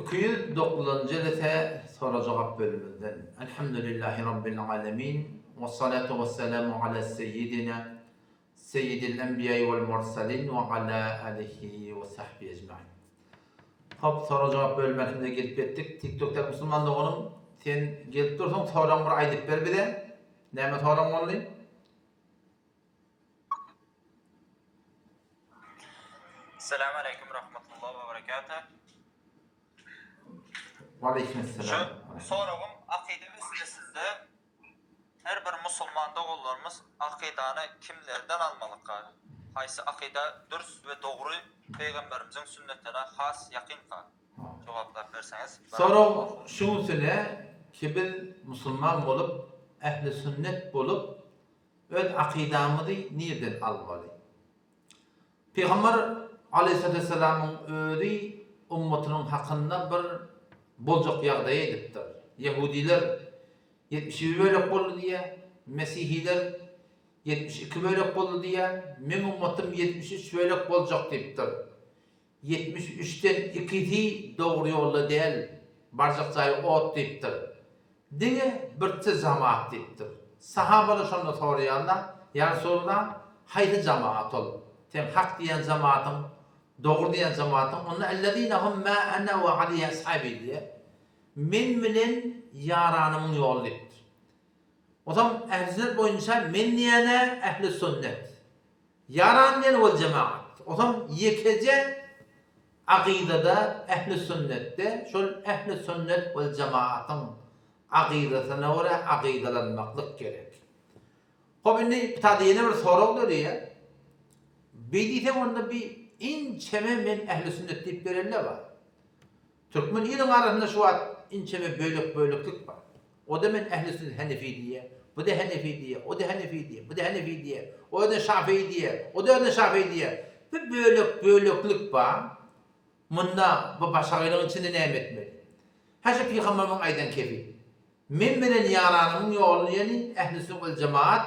209-njy jelese sorag-jogap bölüminden. Elhamdülillahi Rabbil alemin. We salatu we selamu ala seyyidina seyyidil enbiýai wal mursalin we ala alihi we sahbihi ecmain. Hop, sorag-jogap bölümesinde gelip ýetdik. TikTokdaky musulman doganym, sen gelip dursuň, soragyňy bir aýdyp ber bize. Näme soragyň boldy? Esselamu aleýkum rahmetullah we berekatuh. Waleýkim esselam. Şu soragym akyda meselesinde her bir musulman doganlarymyz akydany kimlerden almalyka? Haýsy akyda dürs we dogry pygamberimiziň sünnetine has ýakynka? Jogaplap berseňiz. Sorag şuň üstüne ki biz musulman bolup ähli sünnet bolup Öz akydamyzy nirden almaly? Pygamber aleýhissalatu wessalamyň özi ummatynyň hakynda bir boljak ýagdaýy aýdypdyr. Ýehudiler 71 bölek boldy diýýär, mesihiler 72 bölek boldy diýýär, meň ummatym 73 bölek boljak diýipdir. 73-den ikisi dogry ýolda däl, barjak jaýy ot diýipdir. Diňe birje jamaat diýipdir. Sahabalar şonda soraýarlar, Ýa Resulallah, haýsy jamaat ol? Seň hak diýýän jamaatyň, dogry diýýän jamaatyň, onda Ellezine hum ma ana we aleýhi ashabi diýýär. Men bilen ýaranymyň ýoly diýipdir. Onsoň ähli-sünnet boýunça men diýýän-ä ähli-sünnet. Ýaran diýen wal jemaat. Osam ýekeje akydada ähli sünnetde şol ähli sünnet wal jemaatyň akydasyna görä akydalanmaklyk gerek. Hop indi bu taýda ýene bir sorag döreýär. Beý diýseň onda bi inçeme men ähli sünnet diýip berenler bar. Türkmen iliň arasynda şu wagt inçeme bölek-böleklik bar. O-da men ähli sünnet henefi diýýär, bu-da henefi diýýär, o-da henefi diýýär, bu-da henefi diýýär, o özüne şafii diýýär, o-da özüne şafii diýýär. Bu bölek-böleklik bar. Munda bu başagaýlygyň içinde näme etmeli? Hä şu pygamberimiziň aýdan kefi. Men bilen ýaranymyň ýoly diýeni ähli sünnet wel jemaat,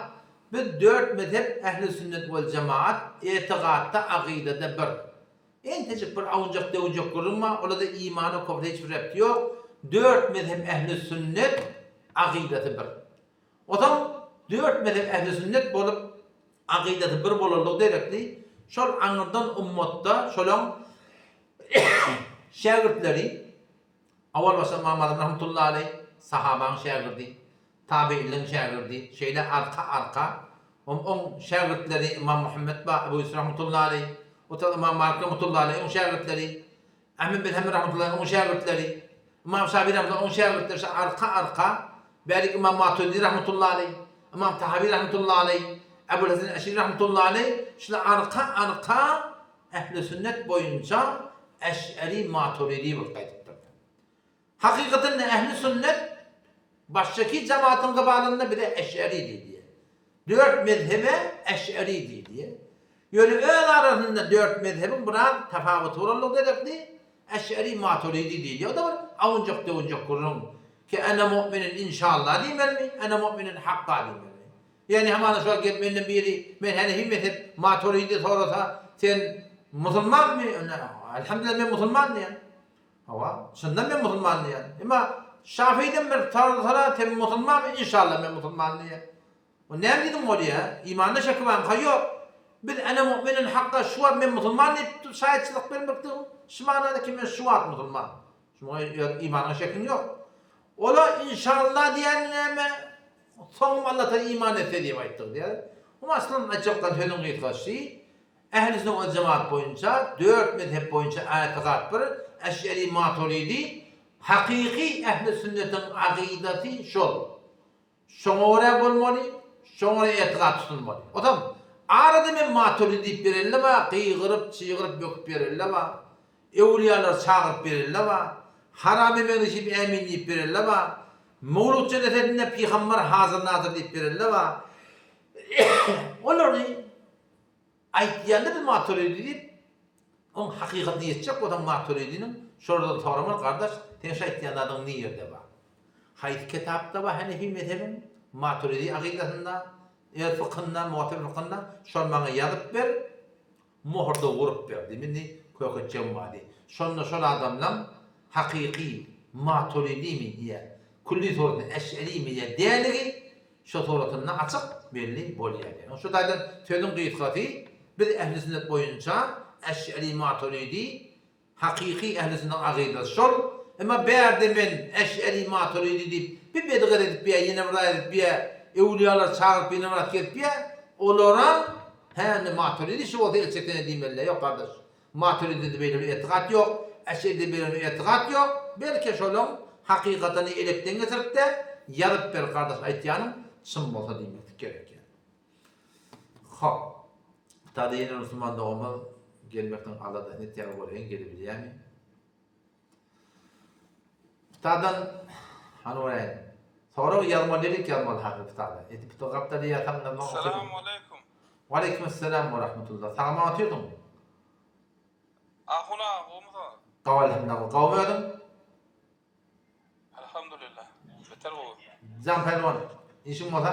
biz dört mezhep ähli sünnet wel jemaat etigatda akydada bir. Entejik bir awunjak-döwünjek gürrüň bar, olarda imana kofre hiç bir rebti ýok. Dört mezhep ähli sünnet akydasy bir. Ozaň dört mezhep ähli sünnet bolup akydasy bir bolanlygy derekli şol aňyrdan ummatda şolaň şägirtleri Owal başda Ymam Azam rahmetullahi aleý sahabaň şägirdi, tabeýinleň şägirdi, şeýle arka-arka oň oň şägirtleri Ymam Muhammet ba Ebu Ýusuf rahmetullahi aleý, otal Ymam Malik rahmetullahi aleý oň şägirtleri, Ahmet bin Hanbel rahmetullahi aleý oň şägirtleri, Ymam Şafi rahmetullahi oň şägirtleri şe arka-arka bärik Ymam Maturidi rahmetullahi aleý, Ymam Tahawi rahmetullahi aleý, Ebul Hasan Eş'ari rahmetullahi aleý şular arka-arka Ähli sünnet boýunça Eş'eri Maturidi bolup gaýdypdyr. Hakykatynda ähli sünnet başdaky jemaatyň gybalynda bize Eş'eri diýilýär. Dört mezhebe Eş'eri diýilýär. Ýöne öz arasynda dört mezhebiň biraz tapawuty bolanlygy derekli Eş'eri Maturidi diýilýär. O-da bir awunjak-döwünjek gürrüň. Ki ene mu'minin inşallah diýmelimi, ene mu'minin hakka diýmelimi? Ýagny hamana şu wagt gelip menden biri men Hanefi mezhep Maturidi sorasa sen musulmanmy? Onda Elhamdülillah men musulman diýen. Hawa, çyndan men musulman diýen. Emma Şafiden bir sorasala sen musulmanmy? Inşallah men musulman diýen. O näme diýdiň bolýa? Imanda şeki barmy? Ha ýok. Biz ene mu'minin hakka şu wagt men musulman diýip şaýatçylyk bermekdigiň şu manada ki men şu wagt musulman. Şuňa öz imanyňa şekiň ýok. Ola inşallah diýeni näme? Soňum Allatala iman etse diýip aýtdyk diýýär. Oňa aslan aýtjakdan sözüň gysgasy, Ähli sünnet we jemaat boýunça, dört mezhep boýunça ätigat bir, Eş'eri Maturidi, hakyky ähli sünnetiň akydasy şol. Şoňa görä bolmaly, şoňa görä etigat tutulmaly. Otam arada men Maturidi diýip bereli bar, gygyryp, çygyryp, böküp bereli bar. Öwlüýalary çagyryp bereli bar. Haramy meňzeşip ämin diýip bereli bar. Mowlud jelesedinde pygambar hazyr-nazyr diýip bereli bar. Olary Aýtýanda biz Maturidi diýip, oň hakykatyna ýetjek bolsaň Maturidiniň şolardan soramaly gardaş, seň şu aýtýan zadyň nirde bar? Haýsy kitapda bar Hanefi mezhebiň Maturidi akydasynda, öz fykhynda, mu'teber fykhynda, şony maňa ýazyp ber, mohurda urup ber diý, men diý köketjegim bar diý. Şonda şol adamlaň. Hakyky Maturidimi ýa külli suratynda Eş'erimi ýa däligi şo suratynda açyk belli bolýar. Ýagny şu taýdan sözüň gysgasy biz Ehli sünnet boýunça Eş'eri Maturidi hakyky Ehli sünnetiň akydasy şol. Emma bärde men Eş'eri Maturidi diýip bir bedgat edip ýa ýene bir zat edip ýa öwlüýalary çagyryp ýene bir zat gezip ýa olara hä indi Maturidi şu bolsa el çeksene diýmeliler. Ýok gardaş. Maturidide beýle bir etikat ýok, Eşeride beýle bir etikat ýok, belki şolaň hakykatyny elekden geçiripde ýazyp ber gardaş aýtýanyň çyn bolsa diýmeklik gerek ýa. Hop. Tada ýene musulman doganymyz gelmekden aladasyny etýär görýän gelebilýämi? Pitadan hany göräýin. Sorag ýazmaly dedik ýazmaly haky pitada. Eti pita gapdaly ýasaň da maňa Salam aleýkum. Waleýkim esselam we rahmetullah. Sagman otyrdyňmy? Ahun aga gowmy sag? Gowy elhamdulillah. Gowmy özüň? Elhamdulillah. Beter gowy. Jan pälwan, işiň bolsa?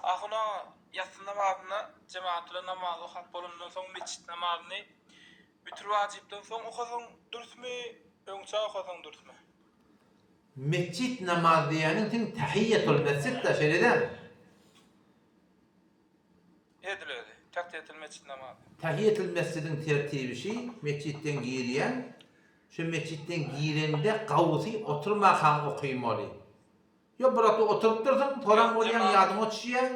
Ahun aga, ýassy namazyny jemagat bilen namaz okap bolandan soň metjit namazyny witr wajypdan soň okasaň dürsmi, öňçä okasaň dürsmi? Metjit namazy diýýäniň seň tahiýýatul mesjid-dä, şeýle dälmi? Edil özi. Tahiýýatul mesjid namazy. Tahiýýatul mesjidiň tertibi şi, metjitden girýäň, şu metjitden gireňde gawusy oturmakaň okymaly. Ýok bir wagtda oturyp dursuň, soran bolýaň ýadyňa düşýär,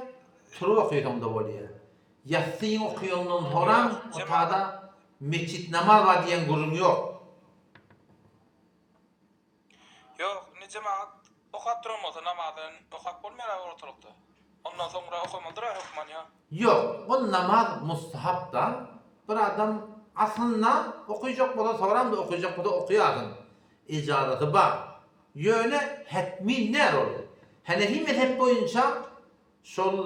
turup okysaň-da bolýar. Ýassyň okaýandan soraň otada metjit namaz bar diýen gürrüň ýok. Ýok, indi jemagat okap duran bolsa namazy okap bolmaýar ortalykda. Ondan soňra okamalydyr-a hökman ýa. Ýok, ol namaz mustahap-da, bir adam aslynda okyjak bolsa soram-da okyjak bolsa okaýarsyň. Ejazaty bar. Ýöne hetmin däl ol. Hanefi mezhep boýunça şol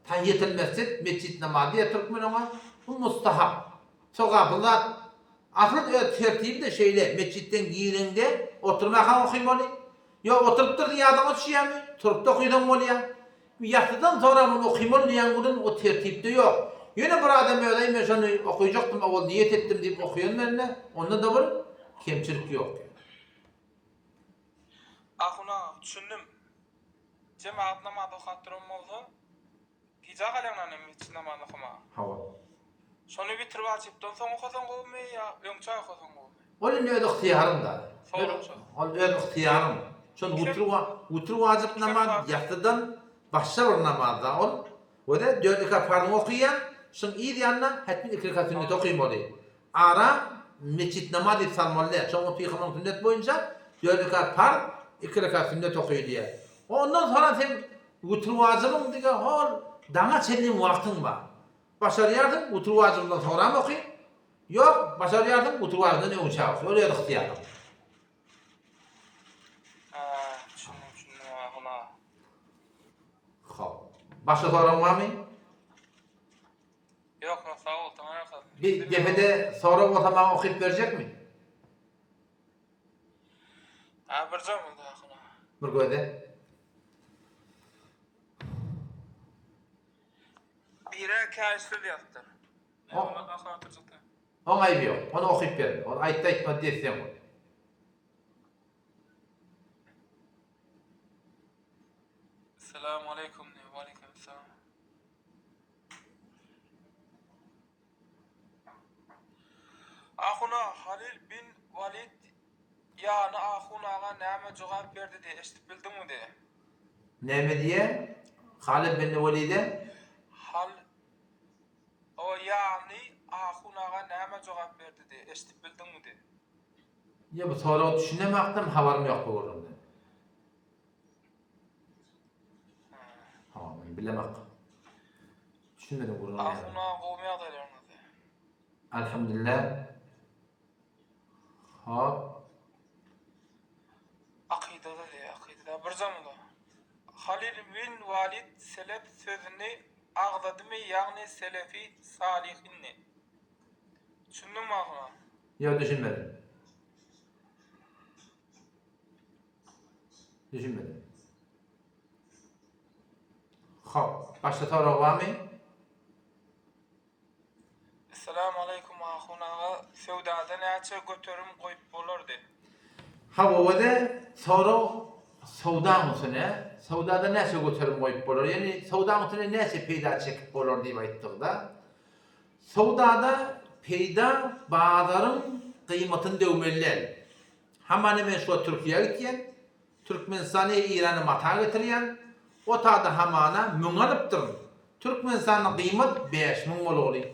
tahiýetil mesjid, metjit namazy diýýär türkmen oňa, bu mustahap, sogaply zat. Asyl öz tertibi-de şeýle, metjitden gireňde oturmakaň okymaly. Ýok, oturyp dursuň ýadyňa düşýärmi, turup-da okysaň bolýar. Ýassydan soňra muny okymaly diýen gürrüň o tertipde ýok. Ýöne bir adam özi men şony okyjakdym owal niýet etdim diýip okaýan bende onda-da bir kemçilik ýok. Ahun aga, düşündim. Jemagat namaz okap duran bolsa, gijä galýaň näme metjit namazyny okamaga. Hawa. Şony witir wajypdan soň okasaň gowumy ýa öňçä okasaň gowumy? Ol indi öz ygtyýaryňda. Sorag şol. Ol öz ygtyýaryň. Şol witr witr wajyp namaz ýassydan başga bir namazda ol. We-de dört rekat farzyňy okaýaň, şoň yz ýanyna hetmin iki rekat sünneti okymaly. Ara metjit namaz diýip salmaly däl. Şoňa pygamberiň sünnet boýunça dört rekat farz, iki rekat sünnet okylýar. Ondan soňra sen witr wajybyň diňe hol daňa çenli wagtyň bar. Başarýarsyň, witr wajybyndan soňram oky. Ýok, başarýarsyň, witr wajybyndan öňçä oky. Ol öz ygtyýaryň. Hä, düşündim, düşündim, ahun-a. Hop. Başga soragyň barmy? Ýok, ýok, sag bol, tamam ýok. Bir depede sorag bolsa maňa okyp berjekmi? Hä, birje boldy, ahun-a. Bir göze. Bire käýiş söz ýazypdyr. Oň aýby ýok. Ony okyp berme. Ol aýtdy aýtmady desseň ol. Esselamu aleýkum diýip, waleýkim esselam. Ahun aga Halil bin Walid ýany ahun aga näme jogap berdi diýe eşidip bildiňmi diýe. Näme diýe? Halid bin Walide? Hal O ýany ahun aga näme jogap berdi diýe eşidip bildiňmi diýe. Ýa bu soraga düşünemakdym habarym ýok bu gürrüňden. Hawa men bilemak. Düşünmedim gürrüňe. Ahun aga gowmy ýagdaýlaryňyz? Alhamdulillah. Hop. Akydada diýýär, akydada. Bir jamyda. Halil bin Walid selef sözüni agzadymy, ýagny selefi salyhinni? Düşündiňmi ahyra? Ýok, düşünmedim. Düşünmedim. Hop, başga sorag barmy? Esselamu aleýkum ahun. Ahun aga söwdada näçe göterim goýup bolardy? Hawa özi sorag söwdaň üstüne, söwdada näçe göterim goýup bolar, ýagny söwdaň üstüne näçe peýda çekip bolar diýip aýtdygda, söwdada peýda bazaryň gyýmatyny döwmeli däl. Hamana men şu wagt Türkiýä gitýän, Türkmenistana ýa Eýrana mata getirýän, o tada hamana müň alypdyryn. Türkmenistanda gyýmat 5000 bolugly.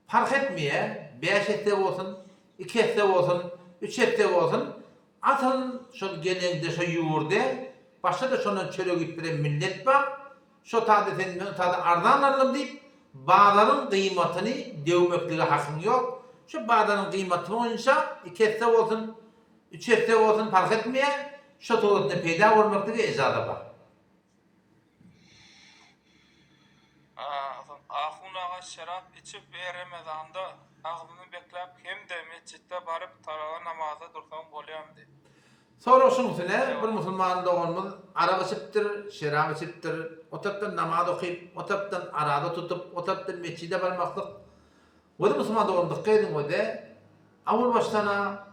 Parh etmeýär, bäş esse bolsun, iki esse bolsun, üç esse bolsun, asyl şol geleňde şo ýurde başga-da şondan çörek iýip bilen millet bar, şo tada sen men tada arzan aldym diýip, bazaryň gyýmatyny döwmeklige hakyň ýok. Şo bazaryň gyýmaty boýunça iki esse bolsun, üç esse bolsun parh etmeýär, şo suratynda peýda bolmaklyga ejaza bar. Ahun aga şerap içip we remezanda agzyny bekläp hem-de metjitde baryp tarawa namaza dursaň bolýamydy? Sorag şuňsine bir musulman doganymyz arak içipdir, şerap içipdir, o tarapdan namaz okyp, o tarapdan araza tutup, o tarapdan metjide barmaklyk Weli musulman doganym dykgat ediň wede awal başdana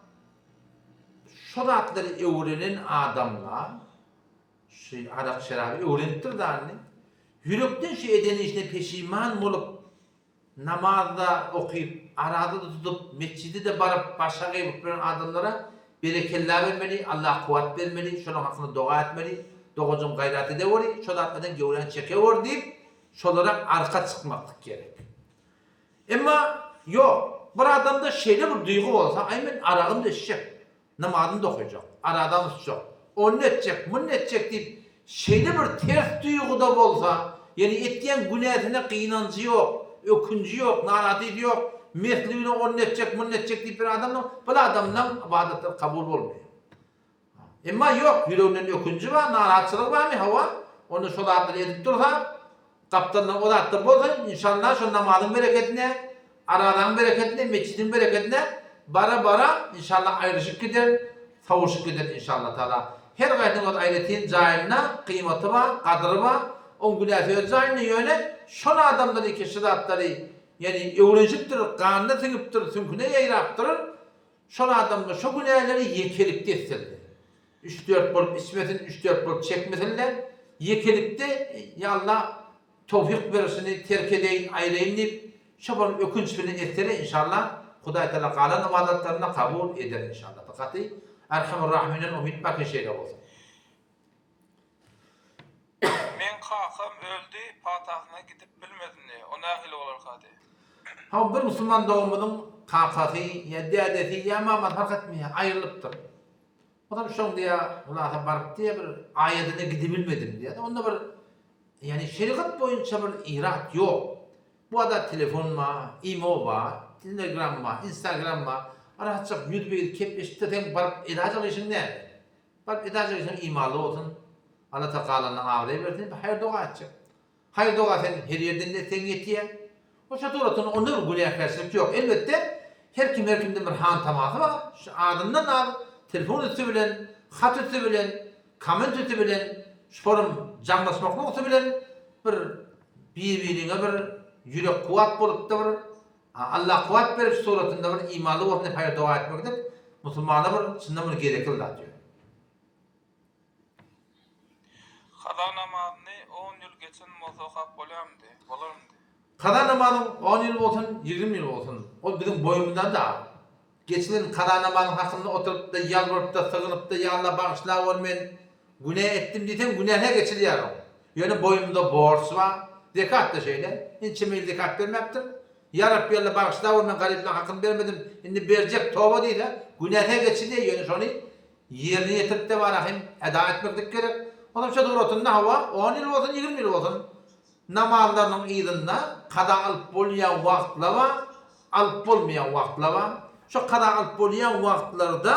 şo zatlary öwrenen adamla Şu arak-şeraby öwrenipdir dany. Ýürekden şu eden işine peşiman bolup, namaz-da okyp, araza-da tutup, metjide-de baryp, başa gybyp ýören adamlara berekella bermeli, Allah kuwwat bermeli, şolaryň hakynda doga etmeli, dogajygym gaýrat edeweri, şo zatlardan göwräňi çekewer diýip, şolara arka çykmaklyk gerek. Emma, ýok, bir adamda şeýle bir duýgy bolsa, aý men aragym-da içjek, Namazyny-da okajak, arazam tutjak, ony etjek, muny etjek diýip, şeýle bir ters duýguda bolsa, ýagny etýän günäsine gynanjy ýok, ökünji ýok, narahatysy ýok, mesligine ony etjek, muny etjek diýip bir adamyň, bul adamdan ybadatlary kabul bolmaýar. Emma ýok, ýüreginden ökünji bar, narahatçylygy barmy? Hawa, onda şo zatlary edip dursa, Gapdalynda o zatlar bolsa, inşallah şo namazyň bereketine, arazaň bereketine, metjidiň bereketine bara-bara inşallah aýryşyp gider, sowuşyp gider inşallah taala. Her gaýsynyň öz aýratyn jaýynda gyýmaty bar, gadyry bar, oň günäsi öz jaýynda, ýöne şol adamlar iki şu zatlary ýagny öwrenişipdir, ganyna siňipdir, süňküne ýaýrapdyr, şol adamlar şo günäleri ýekelikde etsinler. Üç-dört bolup içmesin, üç-dört bolup çekmesin-de, ýekelikde Ýa Alla, towfyk ber şuny terk edeýin, aýraýyn diýip, şo bir ökünç bilen etsele inşallah, Hudaý Tagala galan ybadatlaryny kabul eder inşallah. Gaty Erhamur-Rahiminden umyt bar ki şeýle bolsun. Meň kakam öldi patasyna gidip bilmedindi o nähili bolarkady. Hawa bir musulman doganymyzyň kakasy ýa dädesi ýa mamasy fark etmeýär aýrylypdyr. Onam şoň diýýär hulasa baryp diýýär bir aýadyna gidibilmedim diýýär. Onda bir ýagny şerigat boýunça bir irat ýok. Bu ada telefon bar, imo bar, telegram bar, instagram bar. Rahatjak ýüzbe-ýüz kepleşip-de seň baryp edajak işiň näme? Baryp edajak işiň imanly bolsun. Alla tagalanyň abraý bersin, haýyr-doga etjek. Haýyr doga sen her ýerden etseň ýetýär. O şo suratynda onda bir günäkärçilik ýok. Elbetde her kim her kimden bir han tamasy bar. Şu azyndan az telefon üsti bilen, hat üsti bilen, komment üsti bilen, şu forum jaňlaşmaklyk üsti bilen bir bir-biriňe bir ýürek kuwwat bolupda bir Allah kuwwat berip şu suratynda bir imanly bolsun diýip haýyr doga etmeklik musulmana bir çyndan bir gerekli zat ýöne. Kaza namazyny on ýyl geçen bolsa okap bolýarmydy? Bolarmydy? Kaza namazyň on ýyl bolsun, 20 ýyl bolsun, ol biziň boýumyzda-da. Geçilen kaza namazyň hakynda oturyp-da, ýalbaryp-da, sygynyp-da, Ýa Alla bagyşla ol men günä etdim diýseň, günähä geçilýär oň. Ýöne boýumyzda borç bar. Zekat-da şeýle. Ençeme ýyl zekat bermäpdir. Ýa Rabbi Alla bagyşla ol men garyplaryň hakyny bermedim, indi berjek, toba diýse, günähä geçilýär, ýöne şony Ýerine ýetirip-de bara hem eda etmeklik gerek. Onam şo suratynda hawa, on ýyl bolsun, 20 ýyl bolsun, namazlarynyň yzynda kaza alyp bolýan wagtlar bar, alyp bolmaýan wagtlar bar. Şo kaza alyp bolýan wagtlarda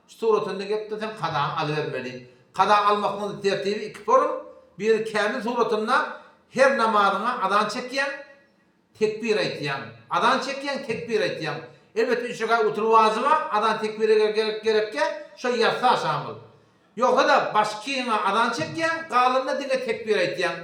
şu suratynda gelipdir, sen kazany alybermeli. Kaza almaklygyň tertibi iki forum, biri kämil suratynda her namazyňa azan çekýäň, Tekbir aýtýaň. Azan çekýäň, tekbir aýtýaň. Elbetde üç rekat witir wajyba, azan tekbire gerek gerekýä, şo ýatsa şamyl. Ýogsa-da başkyňa azan çekýäň, galanyna diňe tekbir aýtýaň.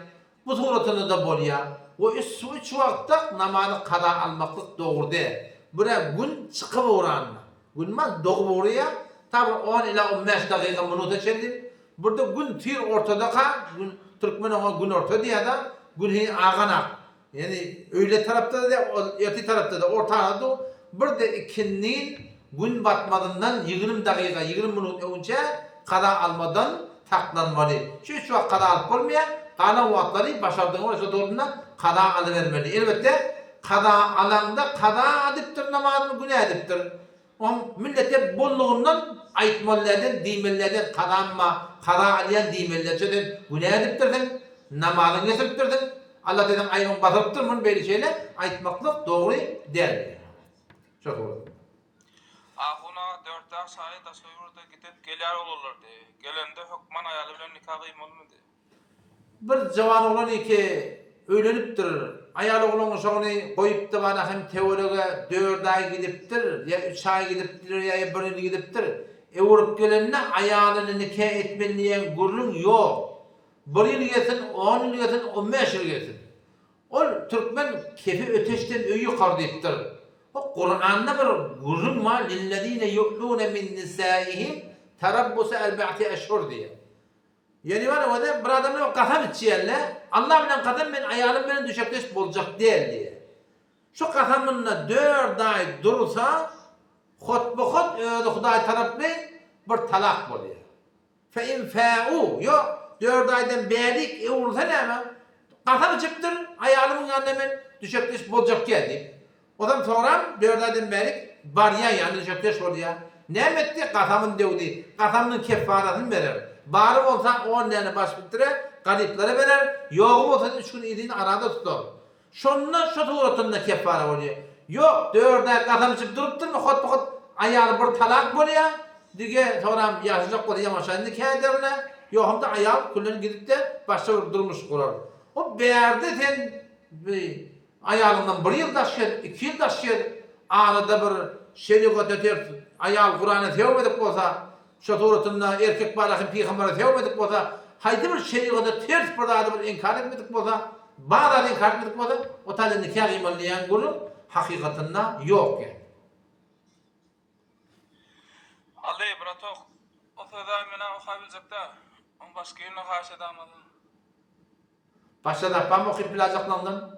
Bu suratynda-da bolýa. We üç üç wagtda namazy kaza almaklyk dogry däl. Bire gün çykyp ugranda. Gün bar dogup ugraýar. Ta bir on ila on bäş dagyga minuta çenli. Birde gün tyr ortadaka, gün türkmen oňa günorta diýýär-de, gün heniz aganak. Ýagny öýle tarapda-da däl, ol ertir tarapda-da, orta arada dur. Birde ikindin gün batmazyndan 20 dagyga, 20 minut öňünçä kaza almadan saklanmaly. Şu üç wagt kaza alyp bolmaýar. Galan wagtlary başardygyň görä şo dogrusynda kaza alybermeli. Elbetde, kaza alaňda kaza edipdir namazyny, günä edipdir. Oň millete bollugyndan aýtmalylardan, diýmelilerden kazanma, kaza alýan diýmelilerçe sen günä edipdirsiň, namazyňy geçiripdirsiň, Alla seniň aýbyňy basyrypdyr, muny beýle şeýle aýtmaklyk dogry däl. Şo suratda. Ahun aga dörtdag şaýy daşary ýurda gidip gelýär oglanlardy. Gelende hökman aýaly bilen nika gyýmalymydy? Bir jawan oglan iki öýlenipdir. Aýal oglan şony goýupdy bana hem töwerege dört aý gidipdir, ýa üç aý gidipdir, ýa bir ýyl gidipdir. Öwrüp gelende aýalyny nika etmeli diýen gürrüň ýok. Bir ýyl gelsin, on ýyl gelsin, on bäş ýyl gelsin. Ol türkmen kefi öteşden öý ýykar diýipdir. O Kuranda bir gürrüň bar, Lillezine ýu'lune min nisaihim tarabbusu erbe'ati eşhur diýýär. Ýöne bar özi bir adam bilen kasam içýänle, Allah bilen kasam men aýalym bilen düşekdeş boljak däl diýýär. Şu kasamynda dört aý dursa, hotba-hot özi Hudaý taraply bir talak bolýar. Fe in fäu, ýok, dört aýdan bärik öwrülse näme? Kasam içipdir, aýalymyň ýanynda men düşekdeş boljak däl diýip. Ozam soram dört aýdan bärik barýa ýany düşekdeş bolýa. Näme etdi? Gasamyny döwdi. Gasamynyň keffarasyny berer. Bary bolsa on däne baş bitire, garyplara berer, ýogy bolsa üç gün yzyny arada tutar. Şonda şo suratynda keffara bolýa. Ýok, dört aý gasam içip durupdyrmy, hotba-hot aýaly bir talak bolýa. Dige soram ýaşajak bolsa ýamaşa indi käderine, ýogamda aýal küllen gidip-de başga bir durmuş gurar. O bärde sen bi Aýalyňdan bir ýyl daş gel, iki ýyl daş gel, arada bir şerigata ters aýal Kurana sögmedik bolsa, şo suratynda erkek bar ahim pygambere sögmedik bolsa, haýsy bir şerigata ters bir zady bir inkar etmedik bolsa, bar zady inkar etmedik bolsa, o taýda nikah gyýmaly diýen gürrüň hakykatynda ýok ýaly. Ally, bratok, o sözi-ä men-ä okabiljek-dä. Oň başga ýerine haýyş edäýmezin. Başga zat barmy okyp bilajaklaňdan?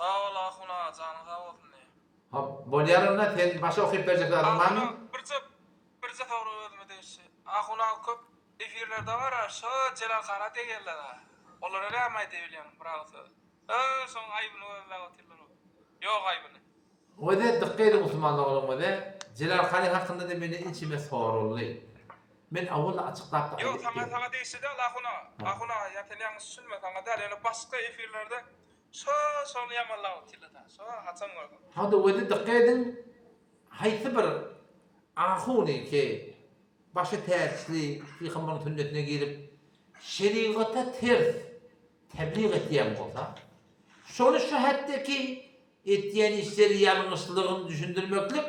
Sag bol Ahun aga janyň sag bolsun diý. Hop bolýar onda sen başga okyp berjek zadyň barmy? Ahun aga birje birje sorag özüme degişli. Ahun aga köp efirlerde bar-a şo Jelal hana degýärler-a. Olara näme aýda bilýäň bir agyz söz. Ö şoň aýbyny gözläp otyrlar. Ýok aýbyny. Wede dykgat ediň musulmanlar olam wede Jelal hany hakynda-da menden ençeme soraldy. Men awal-da açyklap-da Ýok, aýdypdym. saňa saňa degişli däl Ahun aga. Ahun aga, ýa sen ýalňyş düşünme, saňa däl, ýöne başga efirlerde şo şony ýamanlap otyrlar-da. Şo haçan gördüň? Hada wede dykgat ediň, haýsy bir ahuny ki başy täçli pygambaryň sünnetine girip, şerigata ters teblig etýän bolsa, şony şu hetdeki Etýän işleri ýalňyşlygyny düşündirmeklik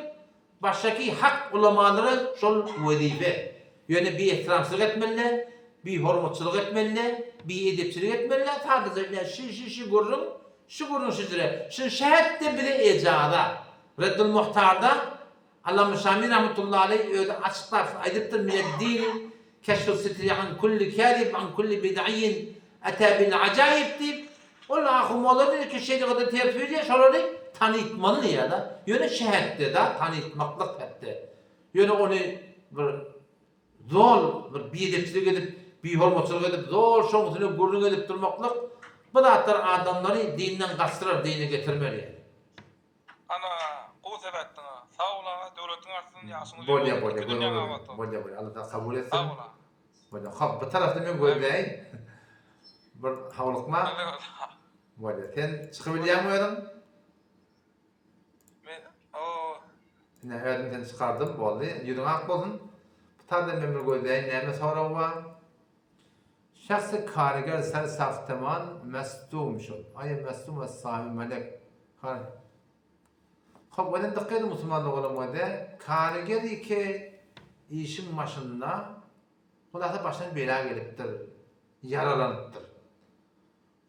başdaky hak ulamalara şol wezipe. Ýöne biehtiramçylyk etmeli-dä, bihormatçylyk etmeli-dä, biedepçilik etmeli-dä, sadaja ine şi şi şi gürrüň, şu gürrüň şijire. Şuny şähetde bize ejaza. Reddul Muhtarda Allama Şami rahmetullahi aleý özi açyklap şuny aýdypdyr, Mined-dini keşfus sitri an kulli kâzib an kulli bid'iyyin etâ bil ajaýib diýip, ol ahumolar diýdi ki, şerigata ters bilýär, şolary tanytmaly diýýär-de. Ýöne şähetde-de tanytmaklyk hetde. Ýöne ony bir zol bir biedepçilik edip, bihormatçylyk edip, zol şoň üstüne gürrüň edip durmaklyk bu zatlar adamlary dinden gaçdyrar, dine getirmer ýaly. Ana, gowy söz aýtdyňa. Sag bol aga, döwletiň artsyn, ýaşyň uzyn Bolýa bolsun, bolýa iki dünýäň abat bolsun. Bolýa bolýa Allah taala kabul etsin. Sag bol aga. Bolýa. Hop, bu tarapda men gözläýin. Bir howlukma. Bolýa. Sen çykybilýäňmi özüň? Men o. Ine özüm seni çykardym, boldy. Ýüzüň ak bolsun. Bu tarapda men bir gözläýin, näme sorag bar? Şahsy kariger ser sahteman mesdum şol. Aýa mesdum es sahibi melek. Kar. Hop, welin dykgat ediň musulman doganlarym wede, kariger iki işiň başynda hulasa başyna bela gelipdir, ýaralanypdyr.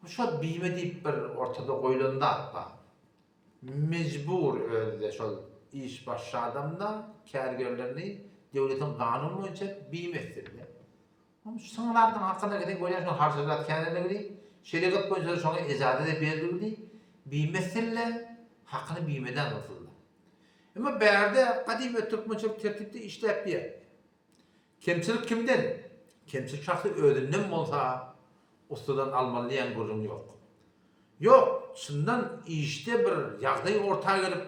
Bu şol bime diýip bir ortada goýlan zat bar. Mejbur özi-de şol iş başly adam-da kärgerlerini döwletiň kanuny boýunça bime etdirdi. Onuň şu soňy zadyň hakynda giden görýän şoň harjajat käneligi, şerigat boýunça-da şoňa ejaza-da berilgidi, bime etsinle, hakyny bimeden alsynlar. Emma bärde gadymy türkmençilik tertipde işläp ýer. Kemçilik kimden? Kemçilik şahsy özünden bolsa ussadan almaly diýen gürrüň ýok. Ýok, çyndan işde bir ýagdaý orta gelip,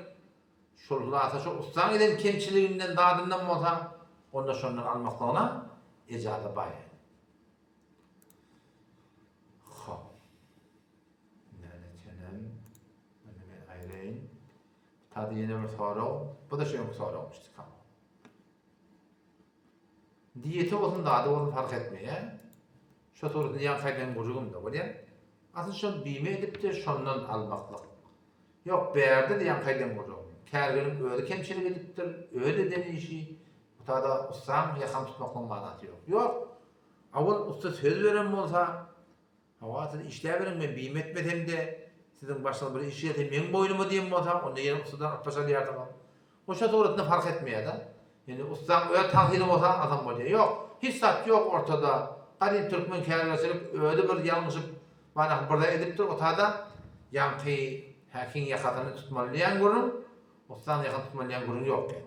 şol hulasa şo ussaň eden kemçiliginden zadyndan bolsa, onda şondan almaklygyna ejaza bar ýaly. Hop. Näletenem. Muny men aýraýyn. Tadı ýene bir sorag. Bu da şu öňki soragmyş. Diýeti bolsun zady bolsun fark etmeýä. Şo suratyny ýaňky aýdan gürrüňimde bolýa. Asyl şol bime edipdir şondan almaklyk. Ýok bärde-de ýaňky aýdan gürrüňim. Kärgeriň özi kemçilik edipdir, özi eden işi. Bu tada ussaň ýakany tutmaklygyň manasy ýok. Ýok. Awal ussa söz beren bolsa, Hawa siz işläberiň men bime etmesem-de, siziň başyňyza bir iş gelse meň boýnuma diýen bolsa, onda ýene ussadan artbaş alýarsyňyz. O şo suratynda fark etmeýär-de. Ýöne ussaň öz tagsyry bolsa alsam bolýar. Ýok, hiç zat ýok ortada. Gadym türkmen kärgerçilik özi bir ýalňyşyp bana bir zat edipdir otada ýaňky häkiň ýakasyny tutmaly diýen gürrüň, ussaň ýakasyny tutmaly diýen gürrüň ýok eken.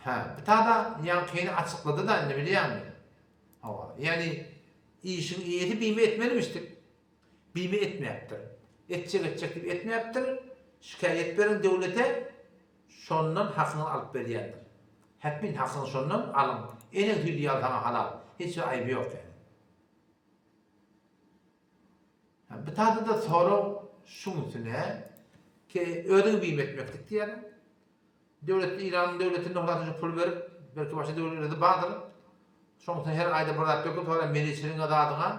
Hä, bu tada ýaňkyny açyklady-da indi bilýäňmi? Hawa, ýagny işiň eýesi bime etmelimişdik. Bime etmäpdir. Etjek etjek diýip etmäpdir. Şikaýat beriň döwlete, şondan hakyňyzy alyp berýändir. Häpmin hakyňyzy şondan alyň. Eneň süýdi ýaly saňa halal. Hiç bir aýby ýok ýagny. Bu tada-da sorag şuň üstüne ki özüňi bime etmeklik diýýärler. Döwlet Eýranyň döwletinde hudaý üçin pul berip, belki başga döwletlerde bardyr. Şoň üçin her aýda bir zat döküp, soňra meliçiligiňe zadyňa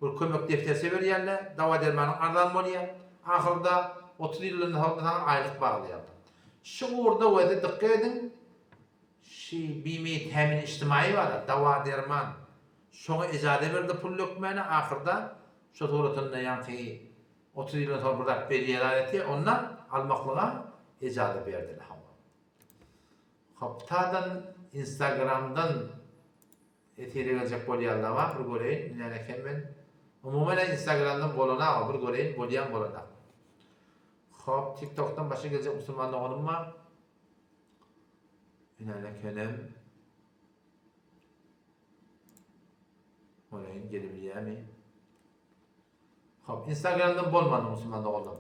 bir kömek defterçe berýärler, dawa-dermanyň arzan bolýar. Ahyrda 30 ýyldan soň saňa aýlyk baglaýarlar. Şu ugurda wezi dykgat ediň, şi bime tämin içtimaýy bar, dawa-derman. Şoňa ejaza berdi pul dökmäne, ahyrda şo suratynda ýaňky 30 ýyldan soň bir zat berýär aýaty, onda almaklyga ejaza berdiler hawa. Hop tadan instagramdan efire geljek bolýanlar bar bir göreýin näme eken men. Umuman instagramdan bolanaga bir göreýin bolýan bolanak. Hop tiktokdan başga geljek musulman doganym bar. Näme ekenem. Göreýin gelebilýärmi? Hop, Instagramdan bolmady musulman doganlar.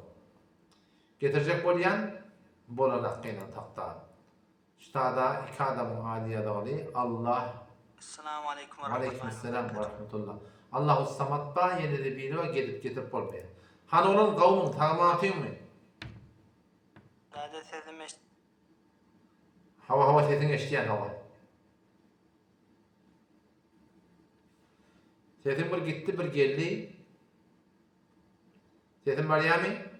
Getirjek bolýan bolanak gynan takda. Ştada iki adamyň ady ýazagly Allah Essalamu aleýkum we Aleýkum rahmetullahi we esselam we berekatuh. rahmetullah. Allahu samat ba ýene-de biri bar gelip getirip bolmaýar. Hany oglan gowmyň sagman otyňmy? Däde sesim eşit. Hawa hawa sesiňi eşidýän hawa. Sesim bir gitdi bir geldi. Sesim barýarmy?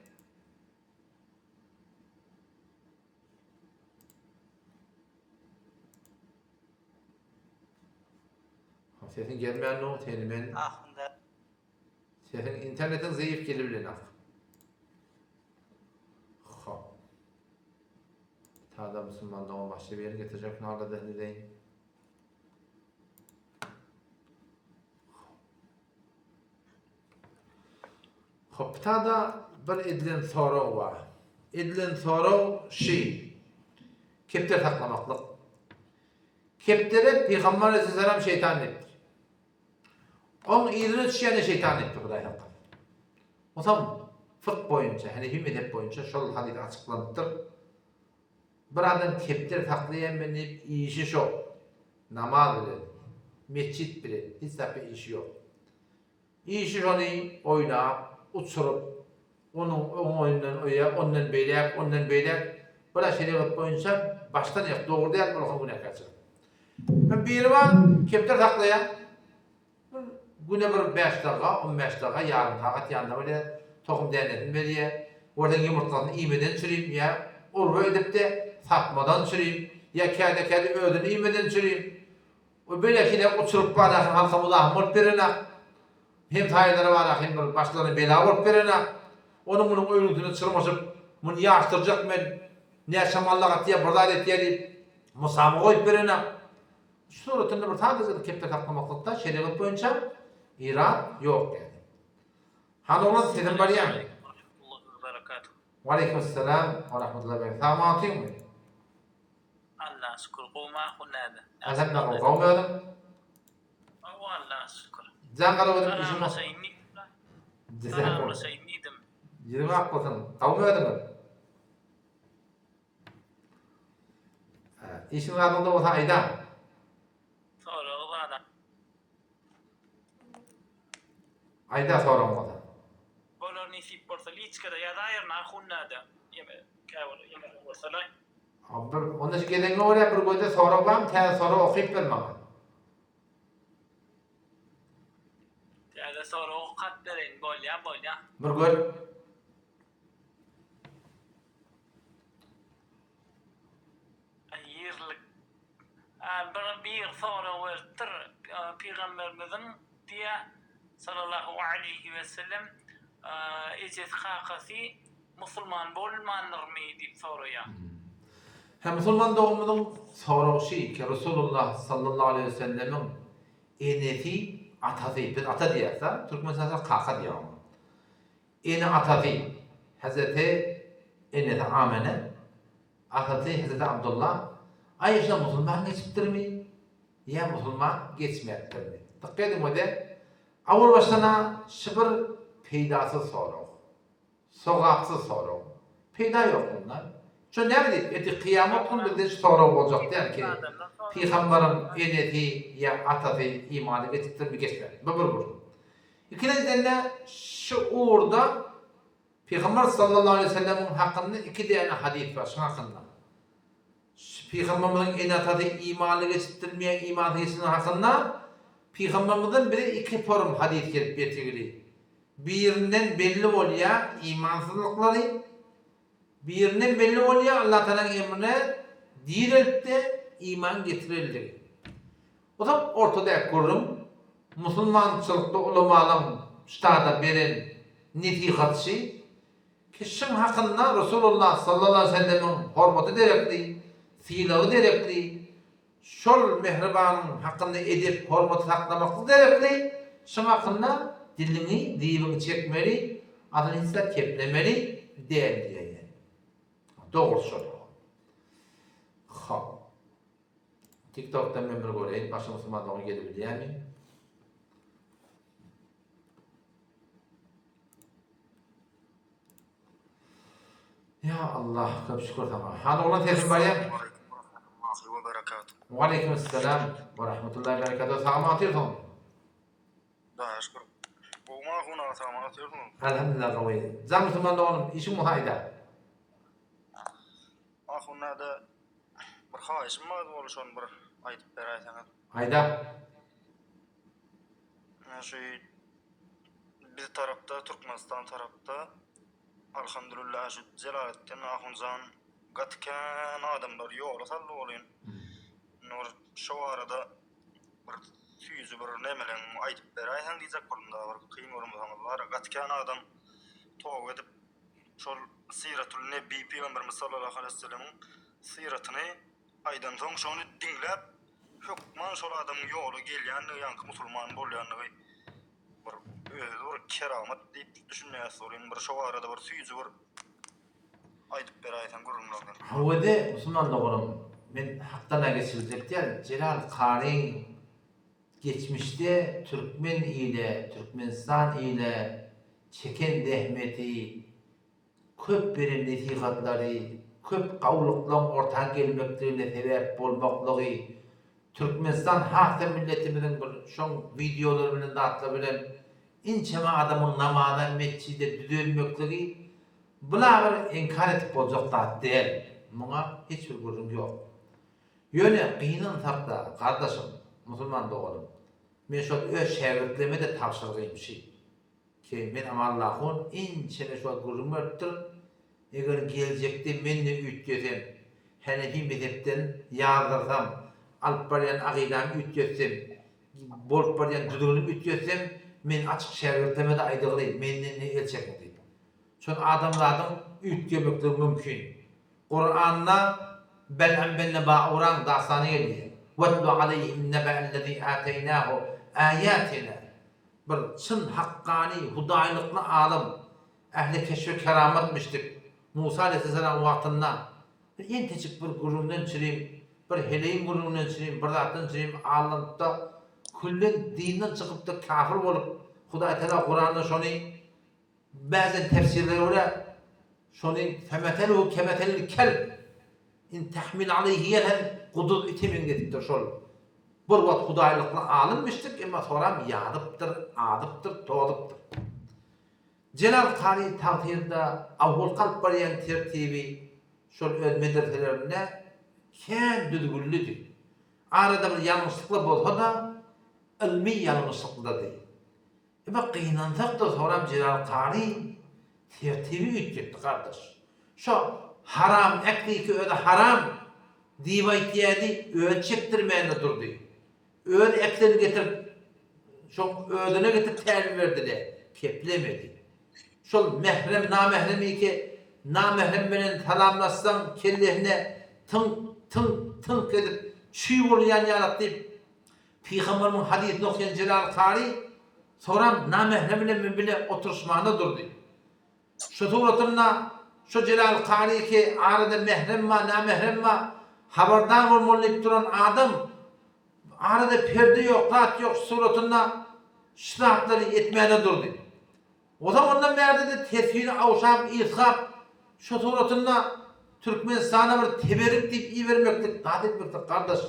Sesiň gelmän no, seni men. Ahunda. Sesiň internetiň zeýif gelip bilenak. Hop. Tada musulman dogan başga bir ýere getirjek narda deýin. Hoptada bir edilen sorag bar. Edilen sorag şi, Kepder saklamaklyk. Kepdere Pygamber aleyhisselam şeýtan diýipdir. Oň yzyna düşýäne şeýtan diýipdir Hudaý hakka. Osam fykh boýunça, Hanefi mezhep boýunça şol hadys açyklanypdyr. Bir adam kepder saklaýan men diýip işi şo. Namaz bilen, metjit bilen hiç zatda işi ýok. Işi şony oýnap, uçuryp, onuň oňoýundan oýa, ondan beýläk, ondan beýläk, bir-ä şerigat boýunça başdan aýak dogry däl, ol hem günäkärçilik. Biri bar, kepder saklaýar. Bir güne bir bäş daga, 15 daga, ýarym sagat ýanyna bolýar, tohum dänesini berýär. Görseň ýumurtgasyny iýmeden çürim ýa urba edip-de satmadan çürim, ýa käde-käde özüni iýmeden çürim. O beýle hile uçuryp barýarsyň halka muzahym bolup berenak. Hemsaýalary bar-a hem bir başlaryna bela bolup beren-ä. Onuň munuň öýünsine çyrmaşyp, muny ýaşdyrjak men, näçe mallak atýa, bir zat etýä diýip, mysama goýup beren-ä. Şu suratynda bir sadaja kepde saklamaklykda şerigat boýunça irad ýok ýaly. Hany oglan sesim barýamy? Waleýkim essalam we rahmetullahi we berekatuh. Sag otyňmy? Allaha şükür gowy ahun näde? Alhamdulillah gowy. Gowmy özüň? Gowy Allaha şükür. Jaň gara özüm işim bar. Salamlaşaýyn diýdim. Salamlaşaýyn diýdim. Ýüzüň ak bolsun. Gowmy özüňiz? Işiň zadyňda bolsa aýda. Soragy bar. Aýda soragyň bolsa. Bolar nesip bolsa liçkada ýazaýaryn ahun näde. Ýeme käbir ýeme bolsalaý. Bir onda şu gezeňe görä bir göze sorag barmy täze sorag okyp ber maňa. Täze sorag okap bereýin bolýa bolýa. Bir gör. Ýerlik bir bir sorag beripdir pygamberimiziň diýä sallallahu aleýhi we sellem ejesi kakasy musulman bolmandyrmy diýip soraýa. Hä musulman doganymyzyň soragy şi ki Resulullah sallallahu aleýhi we sellemiň enesi atasy biz ata diýýäs-da türkmençe kaka diýýär oňa. Ene-atasy Hezreti enesi Amene, atasy Hezreti Abdylla Aýşa musulman geçipdirmi ýa musulman geçmäpdirmi? Dykgat ediň wede, awal başdan-a şy bir peýdasyz sorag. Sogapsyz sorag. Peýda ýok mundan. Şo näme diýip, ertir kyýamat gün bizden şu sorag boljak däl ki, pygambaryň enesi ýa atasy imana geçipdirmi geçmäpdirmi? Bu bir gürrüň. Ikinjiden-de şu ugurda Pygamber sallallahu aleýhi we sellemiň hakynda iki däne hadys bar şuň hakynda. Pygamberimiziň ene-atasy imanly geçipdirmi ýa imansyz geçipdirmi hakynda Pygamberimizden bize iki forum hadys gelip ýetigili. Birinden belli bolýar imansyzlyklary, birinden belli bolýar Allatagalaň emrine direlip-de iman getirendigi. Uzak ortadaky gürrüň musulmançylykda ulamalaň ştada beren nesihatyşy kişiň hakynda Resulullah sallallahu aleýhi we sellemiň hormaty derekli, sylagy derekli, şol mähribanyň hakynda edep hormaty saklamaklyk derekli şyň hakynda diliňi dibiňi çekmeli, asyl hiç zat keplemeli däl diýýär. Dogrusy şol. Hop. TikTokdan men bir göreýin, başga musulman dogan gelebilýärmi? Ya Allah, köp şükür sana. Hany oglan sesim barýar? Wa aleýkum assalam we rahmetullahi we berekatuh. Sagmy otyrsyň? Hudaýa şükür. Gowmy ahun aga sagmy otyrsyňyz? Elhamdülillah gowy. Jan musulman doganym, işiň bolsa aýda. Ahun näde Bir haýyşym bar bol şony bir aýdyp beräýseňiz. Aýda. Ine şu biz tarapda Türkmenistan tarapda Alhamdulillah şu Jelaletdin ahunjan gaty kän adamlar ýola saldy welin indi bir şo barada bir süýji bir nemeleň aýdyp beräýseň diýjek boldum da bir kyn görmeseňiz bar gaty kän adam toba edip Şol Syratul Nebi Pygamberimiz sallallahu aleýhi we sellemiň syratyny aýdansoň şony diňläp hökman şol adamyň ýola gelýändigi ýaňky musulman bolýandygy bir özi bir keramat diýip düşünýäs welin bir şo barada bir süýji bir aýdyp beräýseň gürrüňlerden. Howede musulman doganym men hakdan-a geçiljek däl Jelal karyň Geçmişde türkmen ile, Türkmenistan ile çeken zähmeti, köp beren nesihatlary, köp gawulyklaň orta gelmekligine sebäp bolmaklygy, Türkmenistan has-da milletimiziň bir şoň wideolary bilen zatlar bilen inçeme adamyň namaza, metjide düzelmekligi bula bir inkar edip boljak zat däl. Muňa hiç bir gürrüň ýok. Ýöne gynansak-da, gardaşym, musulman doganym, men şol öz şägirtlerime-de tabşyrgym şi, ki, men Amanlahun inçeme şu wagt gürrüň beripdirin, eger geljekde men-de üýtgesem, Henefi mezhepden ýazdyrsam, alyp barýan akydamy üýtgetsem, bolup barýan düzgünimi üýtgetsem, Men açyk şägirtleme-de aýdygly, menden ne el çekiň diýip. Şol adamzadyň üýtgemekligi mümkin. Kuranda Bel'am benne Ba'uraň dastany gelýär. Wetlu aleýhim nebe'ellezî âteýnâhu âyâtinâ. Bir çyn hakkany hudaýlykly alym, ähli keşfi keramat müşdik Musa aleýhissalam wagtynda bir entejik bir gürrüňden çürim, bir heleýiň gürrüňinden çürim, bir zatdan çürim allanypda küllen dinden çykypda kafir bolup Hudaýtagala Kuranda şony Bäzen tefsirlere görä, şony femeteluhu kemetelil kelb, in tahmil aleýhi ýelhez, guduz ite meňzedipdir şol. Bir wagt hudaýlykly alym müşrik, emma soram ýazypdyr, azypdyr, tozupdyr. Jelal Kary tagtyrda awwalky alyp barýan tertibi şol öz medreselerinde kän düzgünlidi. Arada bir ýalňyşlyklar bolsa-da, ylmy ýalňyşlyklady. Emma gynansak-da soram Jelal Kary tertibi üýtgetdi gardaş. Şo haram äkliki özi haram diýip aýtýady özi çekdirmände durdy. Öz äklerini getirip şoň özüne getirip tälim berdile keplemedi. Şol mährem namähremiki namährem bilen salamlaşsaň kellesine tyňk tyňk tyňk edip çüý bolýan ýalak diýip Pygamberimiň hadysyny okaýan Jelal Kary soram namährem bilen men bile oturyşmana durdy. Şu suratynda şu Jelal Kary ki arada mährem bar, namährem bar, habardar bolmaly diýip duran adam arada perde ýok, zat ýok şu suratynda şu zatlary etmäne durdy. Ozal ondan bärde-de tesbini awşap, ysgap, şu suratynda Türkmenistana bir teberik diýip ibermeklik, zat etmeklik gardaş,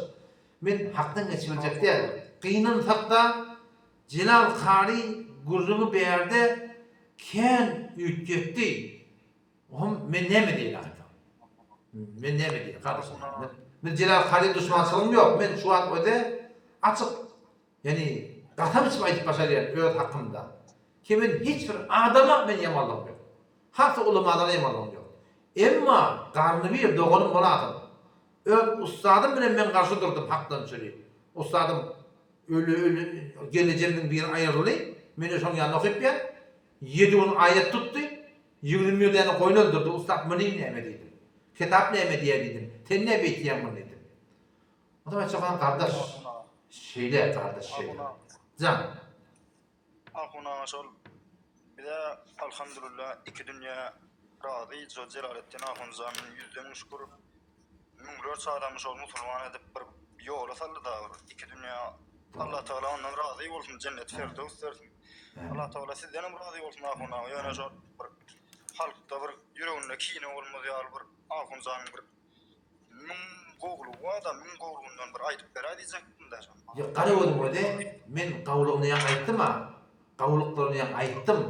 men hakdan geçibiljek däl. Gynansakda Jelal kary gürrüňi bärde kän üýtgetdi. Ohm men näme diýeli aýtsaň. Men näme diýeli gardaş. Men Jelal kary duşmançylygym ýok. Men şu wagt öde açyk Ýagny gasam içip aýdyp başarýan öz hakymda. Ki men hiç bir adama men ýamanlygym ýok. Has-da ulamalara ýamanlygym ýok. Emma garny bir doganym bolasyn. Öz ussadym bilen men garşy durdum hakdan çüri. Ussadym öli öli gelnejemniň biri aýryldy. Meni şoň ýanynda okypýan. Ýedi gün aýat tutdy. 21 däne goýun öldürdi. Ussat muny näme diýdim. Kitap näme diýýär diýdim. Sen näme beýtýäň muny diýdim. Onsoň aýtjak gardaş şeýle gardaş şeýle. Jan. Ahun aga şol bize alhamdulillah iki dünýä razy jo Jelaletdin ahunjan ýüzden müň şükür müňlerçe adamy şol musulman edip bir ýola saldy da bir iki dünýä Allah tagala ondan razy bolsun jennet ferdows bersin Allah tagala sizdenem razy bolsun ahun aga ýöne şol bir halkda bir ýüreginde kine bolmaz ýaly bir ahunjanyň bir Müň gowulygy bar-da, müň gowulygyndan bir aýdyp beräý diýjekdim-dä şony. Ýok, gara gözüň özi, men gowulygyny ýaňy aýtdym-a, gowulyklaryny ýaňy aýtdym.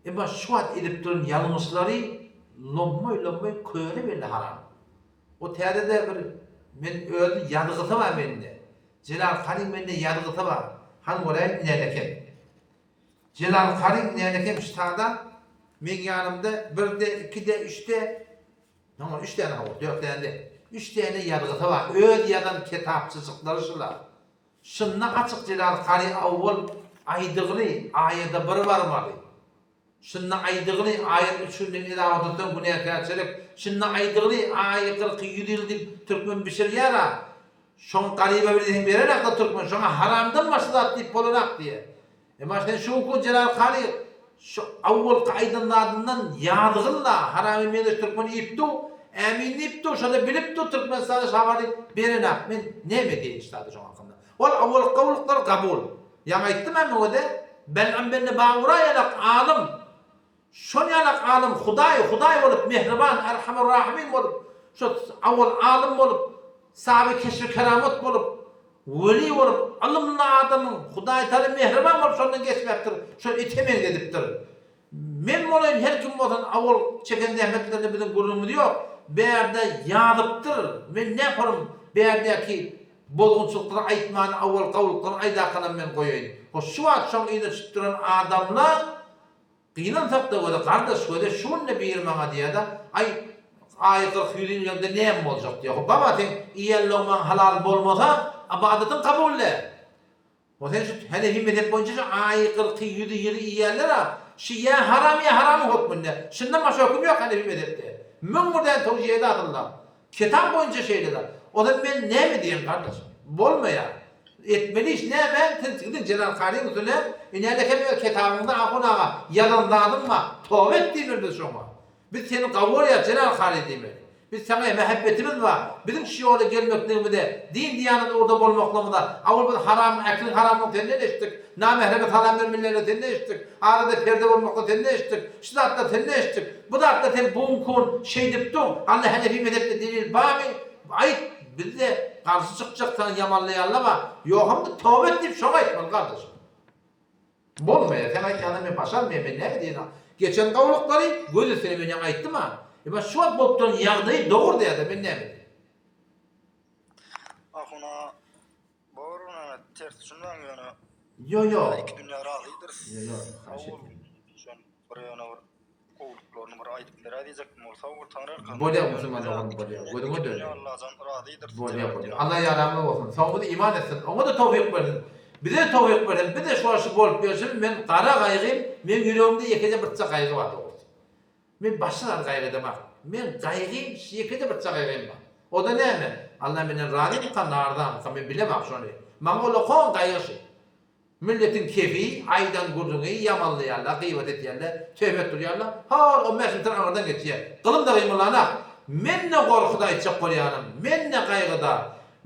Emma şu wagt edip duran ýalňyşlary lommaý-lommaý köre belli haram. O täze-de bir men özi ýazgysy bar mende. Jelal Karyň mende ýazgysy bar. Han göräýin nälekem. Jelal Karyň nälekem ştada meň ýanymda birde, ikide, üçde Maňa üç däne hawa, dört däne däl. Üç däne ýazgysy bar. Öz ýazan kitapçyjyklary şular. Şunda açyk Jelal kary awwal aýdygly aýada bir barmaly. Şunda aýdygly aýat üç günden eda otursaň günäkärçilik. Şunda aýdygly aýy kyrky ýüz ýyl diýip türkmen bişirýär-a. Şoň garyba bir diýseň berenak-da türkmen. Şoňa haramdan başga zat diýip bolanak diýýär. Emma sen şu günki Jelal kary şu awwalky aýdan zadyndan ýazgyn-la, haramy meňzeş türkmen iýip-du, ämin diýip-du, şo-da bilip-du Türkmenistana şu habary berenak, men näme diýeýin şu zada şoň hakynda. Ol awwalky gowulyklar gabul. Ýaňy aýtdym-ä muňa-da, Bel'am benne Bagura ýalak alym, Şol ýalak alym Hudaý, Hudaý bolup, mähriban, Erhamur Rahimin bolup, şo awal alym bolup, saby keşbi keramat bolup, weli bolup, ylymly adamyň Hudaý Taala mähriban bolup şondan geçmäpdir, şol ite meňzedipdir. Men bolaýyn her kim bolsun awal çeken zähmetlerine biziň gürrüňimiz ýok. Bärde ýazypdyr, men näparym bärdäki bozgunçylyklary aýtmany awal gawulyklaryny aýdakanam men goýaýyn. Hoş şu wagt şoň yzyna düşüp duran adamlar Gynansakda göze gardaş göze şu günde biri maňa diýýädä aý aýy 40 ýüz iňleňde näme boljak diýýä hop baba seň iýen logmaň halal bolmasa ybadatyň kabul däl. O sen şu Hanefi mezhep boýunça şu aýy, gyrky, ýüzi, ýyly iýýärler-a. Şu ýa haram ýa haramyň hökmünde. Şundan başga höküm ýok Hanefi mezhepde. 1001 däne towjihe edi asylda. Kitap boýunça şeýle-de. O zaman men näme diýen gardaş? Bolmaýar. Etmeli iş näme? Siz gidiň Jelal Karyň üstüne, inälekem öz kitabyňda ahun aga ýazan zadyň bar. Toba et diýmeli biz şoňa. Biz seni gawy görýäs Jelal Kary diýmeli. Biz saňa mähebbetimiz bar. Biziň şu ýola gelmekligimize, din-diýanet ugurda bolmaklygymyza, awal biz haramyň, äkliň haramlygyny senden eşitdik, namähreme salam bermelilerini senden eşitdik, arada perde bolmaklygy senden eşitdik, şu zatlary senden eşitdik. Bu zatlar sen bu günki gün şeýdip dur, Alla Hanefi mezhepde delil barmy, aýt, bizde garşy çykjak saňa ýamanlaýanlar bar, ýogamda toba et diýip şoňa aýtmaly gardaşym. Bolmaýar, sen aýtýandan men başarmaýan, men näme diýeýin, geçen gowulyklary göz üstüne men ýaňy aýtdym-a. Emma şu wagt bolup duran ýagdaýy dogry diýýär-de, men näme diýeýin. Ahuna bor ýöne ters düşünmäň ýöne. Ýo ýo. Iki dünýä razydyrys. Ýo ýo, haýyş etýän. Şon bir ýöne bir gowulyklaryny bir aýdyp beräý diýjekdim ol sag bol Taňryýalkasyn. Bolýar musulman doganym bolýar. Gözüňe döneýin. Allajan razydyr. Bolýar bolýar. Allah ýaramyz bolsun. Soňumyzy iman etsin. Oňa-da towfyk bersin. Bize towfyk bersin. Biz-de şu wagt şu bolup ýörşümiz men gara gaýgym, meň ýüregimde ýekeje birçe gaýgy bar dogrusy. Men başga zady gaýgy edemok. Men gaýgym şu ýekeje birçe gaýgym bar. O-da näme? Allah menden razymyka, narzamyka men bilemok şony. Maňa ol-a gaýgy şu. Milletiň kefi, aýdan gürrüňi ýamanlaýarlar, gybat edýärler, töhmet urýarlar. Hol on bäş metr aňyrdan geçýär. Gylym-da gymyllanak. Men-de gorkuda aýtjak bolýanym. Men-de gaýgyda.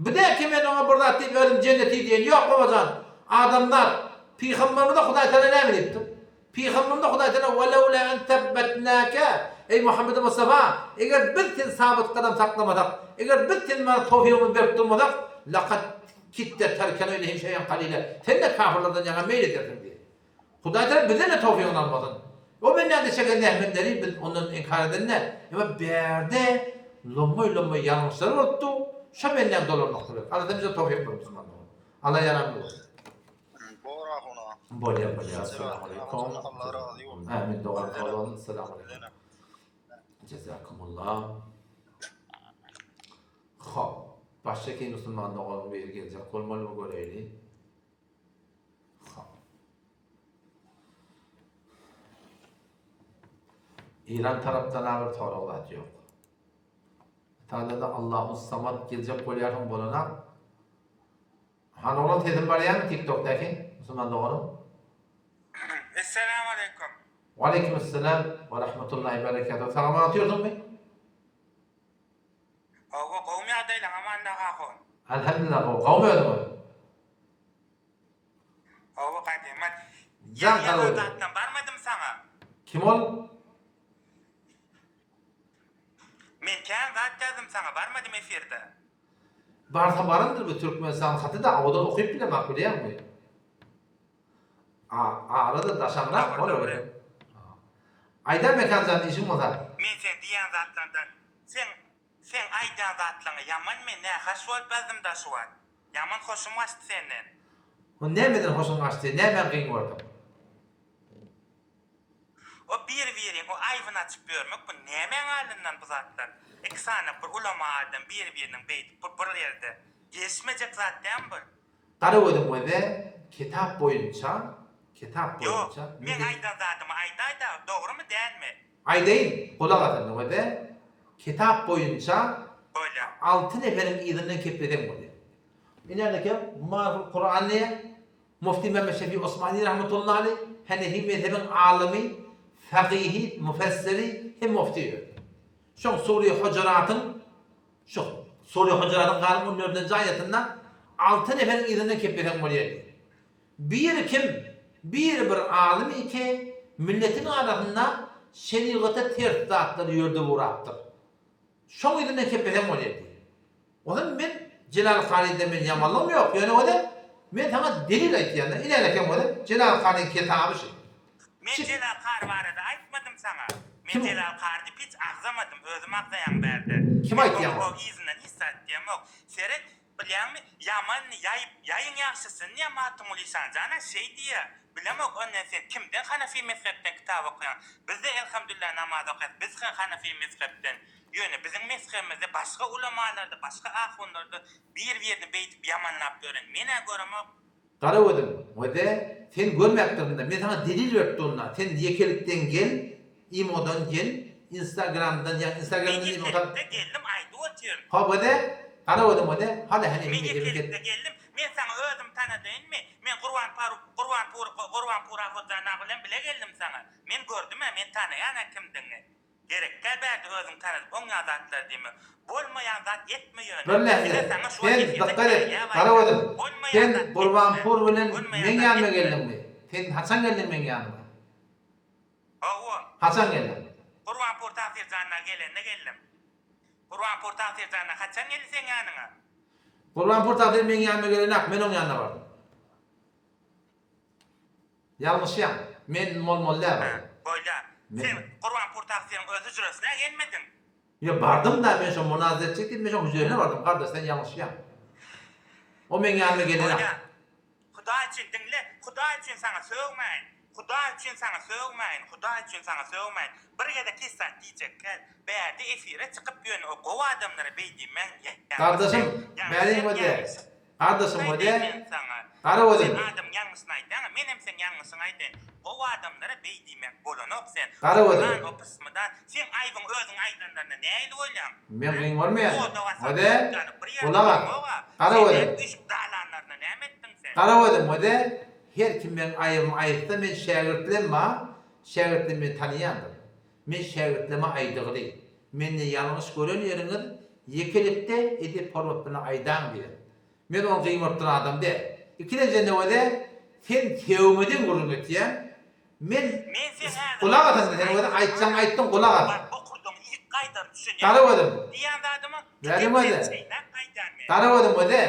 Bu-däki men oňa bir zat diýip özüm jenneti diýen ýok babajan. Adamzat. Pygamberimize Hudaý Tagala näme diýipdir? Pygamberimize Hudaý Tagala Welewlä en sebbetnäke, Eý Muhammedi Mustafa, eger biz seni sabyt gadam saklamasak, eger biz seni maňa towfygymyzy berip durmasak, lakad kitde terkenu ileýhim şeýen kalile, sen-de kafyrlardan ýaňa meýil edersiň diýdi. Hudaý Tagala bizden-de towfygyny almasyn. O bendäniň çeken zähmetleri biz ondan inkar eden däl. Emma bärde lommaý-lommaý ýalňyşlar bolupdy, şo bendäň dolanmak gerek. Alla bize towfyk bersin musulmanlar. Alla ýaramyz bolsun. Bor ahuna. Bolýar bolýar. Essalamu aleýkum. Allah razy bolsun. Amin dogan sag bolun. Essalamu aleýkum. Jazakumullah. Hop. Başga kim musulman dogan biri geljek bolmalymy göreýli. Hop. Iran tarapdan bir sorag zat ýok. Italýada Allahu Samad geljek bolýarsyň bolanak. Han oglan sesim barýamy tiktokdaky musulman doganym. Esselamu aleýkum. Waleýkim esselam we rahmetullahi berekatuh sag-aman otyrsyňmy? Hawa gowmy ýagdaýlaň Amandag ahun. Alhamdulillah gowy gowmy özüňiz? Hawa gadymat. Jan Ýazan sag bolsun. zatdan barmadym saňa. Kim ol? Men kän zat ýazdym saňa barmadym efirde. Barsa barandyr bu Türkmenistan haty da owadan okyp bilemok bilýäňmi? A arada daşaňrak bol Dogry. Aýdar Mekanjan işiň bolsa. Men seň diýýän zatlaňdan seň seň aýdýan zatlaňa ýaman men nähaş bolup ýazdym da şu wagt. Ýaman hoşum gaçdy senden. O nämeden hoşuň gaçdy nämäni kyn gördüň? O bir-biriň o aýbyny açyp ýörmek bu nämäň alyndan bu zatlar? Iki sany bir ulama adam bir-biriniň beýdip bu bir ýerde gelişmejek zat dämi bul? Gara gözüň weze kitap boýunça kitap Ýok, boýunça meň aýdan zadymy aýdaýda dogrymy dälmi? Aýdaýyn gulak as indi weze kitap boýunça Bolýa. alty neferiň yzyndan kepleseň bolýa. Ine Marful Kuran diýýär. Mufti Mehmet Şefi Osmani rahmetullahi aleýh Hanefi mezhebiň alymy, fakyhy, müfessiri hem mufti özi. Şoň Sure Hujuratyň şu Sure Hujuratyň galan on dördünji aýatynda alty neferiň yzyndan kepleseň bolýar diýýär. Biri kim? Biri bir alym eke, milletiň arasynda şerigata ters zatlary ýörde gurapdyr. Şoň yzyndan kepleseň bolýar diýýär. Ozal men Jelal Karyda men ýamanlygym ýok, ýöne weli men saňa delil aýtýan-da, ilerleseň weli Jelal Karyň kitaby şi. Men Jelal Kary barada aýtmadym saňa. Men Kim? Jelal Kary diýip hiç agzamadym, özüm agzaýaň bärde. Kim Men aýtýaň oňa ony? yzyndan hiç zat diýemok. Seret, bilýäňmi, ýaman ýaýyp, ýaýyň ýagşysyny diýýär Magtymguly işan jana şeý diýýär. Bilemok ondan sen kimden Hanafi mezhepden kitap okaýaň. Bizde elhamdülillah namaz okaýas, biz hem Hanafi mezhepden. Ýöne biziň mezhebimizde başga ulamalarda, başga ahunlarda bir-birini beýdip ýamanlap ýören men-ä göremok. Garagözüm, wede, sen görmäpdirsiň-dä, men saňa delil berip durun-da, sen ýekelikden gel, imodan gel, instagramdan ýa Men instagramdan imodan. ýekelikde geldim aýdyp otyryn. Hop wede, Garagözüm wede, hany hany Men hemme hemme ýekelikde geldim, men saňa özüm tanadaýynmy? Men Gurban Paru Gurbanpur Gurbanpur Ahunjan aga bilen bile geldim saňa. Men gördüm-ä, men tanaýan-a kimdigiňi. Gerekgä bärde özüň tanadyp oňýan zatlar diýme. Bolmaýan zat etme ýöne. Bir Ine lähze, saňa şu sen efirde dykgat et, käýýäp aýdýan. Garagözüm, Bolmaýan sen zat etme. Gurbanpur bilen Bolmaýan meň zat ýanyma etme. geldiňmi? Sen haçan geldiň meň ýanyma? Hawa. Haçan geldiň? Gurbanpur Tagsyrjana gelende geldim. Gurbanpur Tagsyrjana haçan geldi seň ýanyňa? Gurbanpur Tagsyr meň ýanyma gelenak, men oň ýanyna bardym. Ýalňyşýaň. Men bolmaly däl Hä, ol. bolýa. Men. Sen Gurbanpur Tagsyryň öz hüjresine gelmediň. Ýok, bardym-da, men şo munazara etjek diýip, men şoň hüjresine bardym. Gardaş, sen ýalňyşýaň. O meň ýanyma gelenak. Bolýa. Hudaý üçin diňle, Hudaý üçin saňa sögmäýin. Hudaý üçin saňa sögmäýin, Hudaý üçin saňa sögmäýin. Bir gezek hiç zat diýjek däl. Bärde efire çykyp ýöne o gowy adamlara beý diýmäň. Ýalňyş Gardaşym, ýalňyş bäriň wede. ýalňyş. Gardaşym Aýdaýyn wede. men saňa. Gara Sen gözüm. adamyň ýalňyşyny aýdýaňa, menem seň ýalňyşyňy aýdaýyn. Gowy adamlara beý diýmek bolanok sen. Gara gözüm. Opudan, opusmydan, seň aýbyň özüň aýdanlaryna nähili bolýaň? Men Hä? gyn görmeýän. Oda basan Wede. tüýkdany bir ýerde Gulak as. duranok-a. Gara Sen gözüm. nädip üýşüp dalanlaryna näme etdiň sen? Gara gözüm wede. Her kim meň aýybymy aýtsa men şägirtlem bar, şägirtlem meni tanaýandyr. Men şägirtleme aýdygyly. Mende ýalňyş gören ýeriňiz ýekelikde edep hormat bilen aýdaň diýen. Men ony gyňyryp duran adam däl. Ikilenji nöwede sen sögmeden gürrüň etýäň. Men Men sen häzir gulak asaňda sen özi aýtjaň aýtdyň gulak as. Bar bokurdagyňy iýip gaýdar düşünýäňmi? Gara gözüm. Diýýän zadyma Bärim tüket özi. sen çeýnäp gaýdýan men. Gara gözüm özi.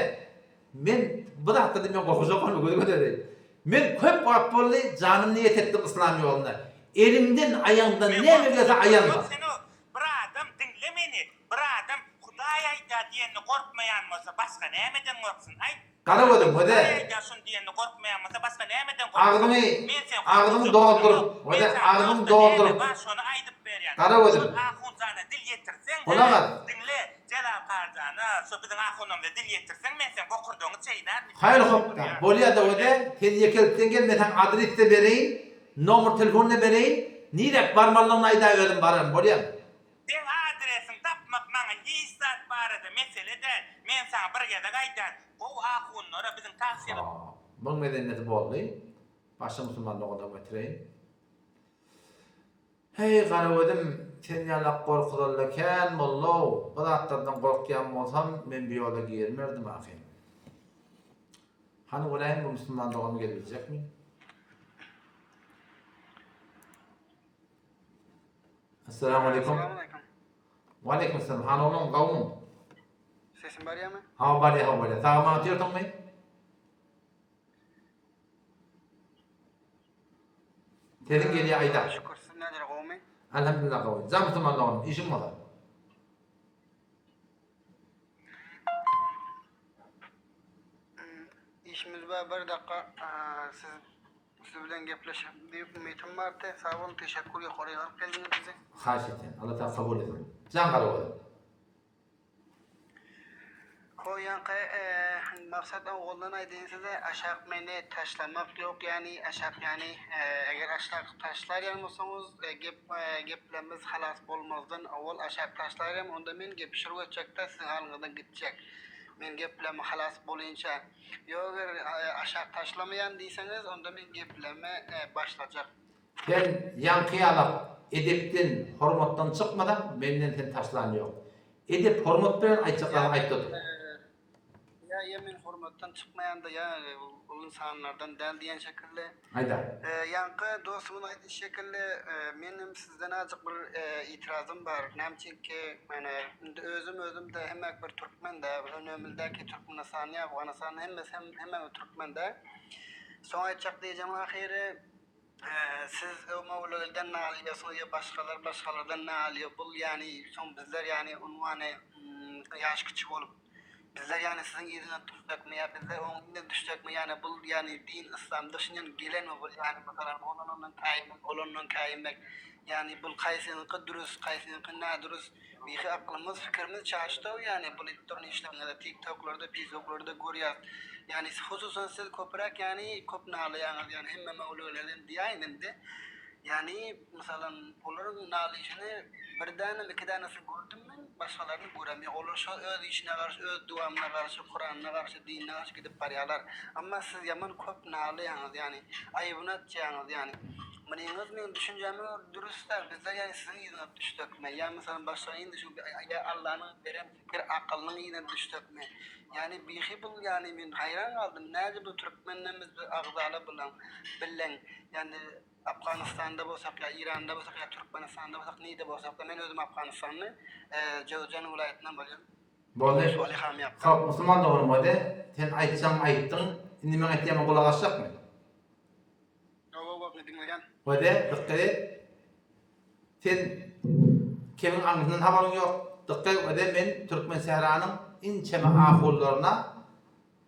Men bu zatlarda men gorkujak bolma göz götereýin. Men köp wagt boldy janym niýet etdim yslam ýoluna. Elimden aýagymdan Men näme gelse gorkujak aýanma. Ýok sen o bir adam diňle meni bir adam Hudaý aýdýar diýenine gorkmaýan bolsa başga nämeden gorksun aýt. Gara gözüm Hudaý wede. aýdýar şuny diýenine gorkmaýan bolsa başga nämeden gorksun. Agzyňy Men sen agzyňy gorkujak dolduryp bolamok. Men wede saňa agzyňy dostda näme dolduryp. bar şony aýdyp berýän. Gara gözüm. Şol ahunjana dil ýetirseň Gulak hä as. diňle Jelal Karjana şo biziň ahunymyza dil ýetirseň men seň bokurdagyňy çeýnärin. Haýyr hopda. Bolýada wede sen ýekelikden gel men saňa adres-de bereýin nomer telefon-da bereýin niräk barmalydygyny aýdaý özüm bararyn bolýamy. Seň adresiňi tapmak maňa hiç zat barada mesele däl. Men saňa bir gezek aýdýan, gowy ahunlara biziň tagsyr. Haa, muň medeniýeti boldy. Başga musulman dogandan götüreýin. Heý, Garagözüm, sen ýalak gorkuzanda kän boldy-ow, bu zatlardan gorkýan bolsam, men bu ýola girmerdim ahym. Hany göräýin, bu musulman dogan gelibiljekmi? Essalamu aleýkum. Waleýkim essalam. Hany oglan, gowumy? Sesim barýamy? Hawa, barýar, hawa, barýar. Sag-aman otyrsyňmy? Sesiň gelýär aýda. Şükür siz nädire gowumy? Alhamdulillah gowy. Jan musulman doganym işiň bolsa. Işimiz bar bir dakika siz siz bilen gepleşelim diýip umytym bardy. Sag boluň teşekkür ýokary alyp geldiňiz bizi. Haýyş etýän. Allah Taala kabul etsin. Jan garagözüm. Ho ýaňky maksat oguldan aýdaýyn size aşak meni taşlamak ýok ýani aşak ýani eger aşak taşlar ýaly bolsaňyz gep geplemez halas bolmazdan owal aşak taşlar ýaly onda men gepişir götjekde siziň alyňyzdan gitjek men gepleme halas bolynça ýok eger aşak taşlamaýan diýseňiz onda men gepleme başlajak. Sen ýaňky ýalak edepden hormatdan çykmasaň menden seni taşlan ýok. Edep hormat bilen aýtjak zadyňy aýt otur. Ýa ýa men hormatdan çykmaýanda ýa ol ynsanlardan däl diýen şekilde. Aýda. Ýaňky dostumyň aýdyşy şekilde menem sizden azjyk bir itirazym bar. Näme üçinki ýöne indi özüm özüm-de hemmäk bir türkmen-dä. Önemildäki Türkmenistany, Owganystany hemmesi hem hemmämiz türkmen-dä. Soň aýtjak diýjegim ahyry Siz Mowlagilden ne alýarsyňyz ýa başgalar başgalardan ne alýar bul ýani soň bizler ýani unwany ýaş kiçi bolup. Bizler ýani siziň yzyňyza düşsekmi ýa bizler oň yzyna düşsekmi ýani bul ýani din yslam daşyndan gelenmi bul ýani mesalan olanyndan käýinmek olanyndan käýinmek ýani bul kaýsynyňky dürüs kaýsynyňky nädürüs bihi aklymyz pikirimiz çaşdow ýani bul edip duran işleriňizi tik toklarda pisoklarda görýäs ýani hususan siz köpräk ýani köp nalaýaňyz ýani hemme möwlewilerden diýäýin indi ýani Mysalam, olaryň nalyşyny bir dänem, iki dänesini gördüm men, başgalaryny görem ýok. Olar şo öz işine garşy, öz dowamyna garşy, Kuranyna garşy, dinine garşy gidip barýarlar. Emma siz ýaman köp nalaýaňyz, ýagny aýybyny açýaňyz, ýagny munyňyz meň düşünjäme görä dürs däl. Bizler ýagny siziň yzyňyza düşsekmi, ýa mysalam başganyň yzyna düşüp, ýa Allanyň beren pikir akylynyň yzyna düşsekmi? Ýagny bihi bul ýagny men haýran galdym, nädip bu türkmenden biz bir agzala bilen, bilen, ýagny Afganystanda bolsak ýa Iranda bolsak ýa Türkmenistanda bolsak nirde bolsakda men özüm Afganistanly Jöwzjan welaýatyndan bolýan. Boldy. Hop musulman doganym boldy. Sen aýtjagyňy aýtdyň. Indi meň aýtýanyma gulak asjakmy? Hawa hawa diňleýän. Boldy dykgat et. Sen kemiň aňyrsyndan habaryň ýok. Dykgat et boldy men Türkmensähranyň inçeme ahullaryna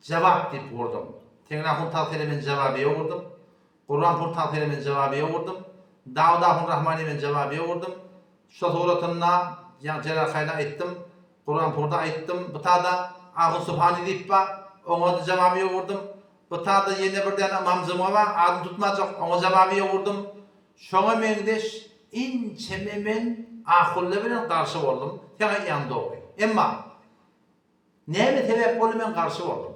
Jabap diýip gurdum. Teňrahun tagtyna men Jababiýe gurdum. Gurbanpur tagtyna men Jababiýe gurdum. Dawut ahun Rahmanyýa men Jababiýe gurdum. Şo suratynda ýa Jelal Haýla aýtdym. Gurbanpurda aýtdym. Bu tada Ahun Subhany diýip ba, oňa-da Jababiýe gurdum. Bu tada ýene bir däne Ymam Jumga ba, adyny tutmajak, oňa Jababiýe gurdum. Şoňa meňzeş inçeme men ahulla bilen garşy boldum. Seň aýtýanyň dogry. Emma Näme sebäp boldy men garşy boldum.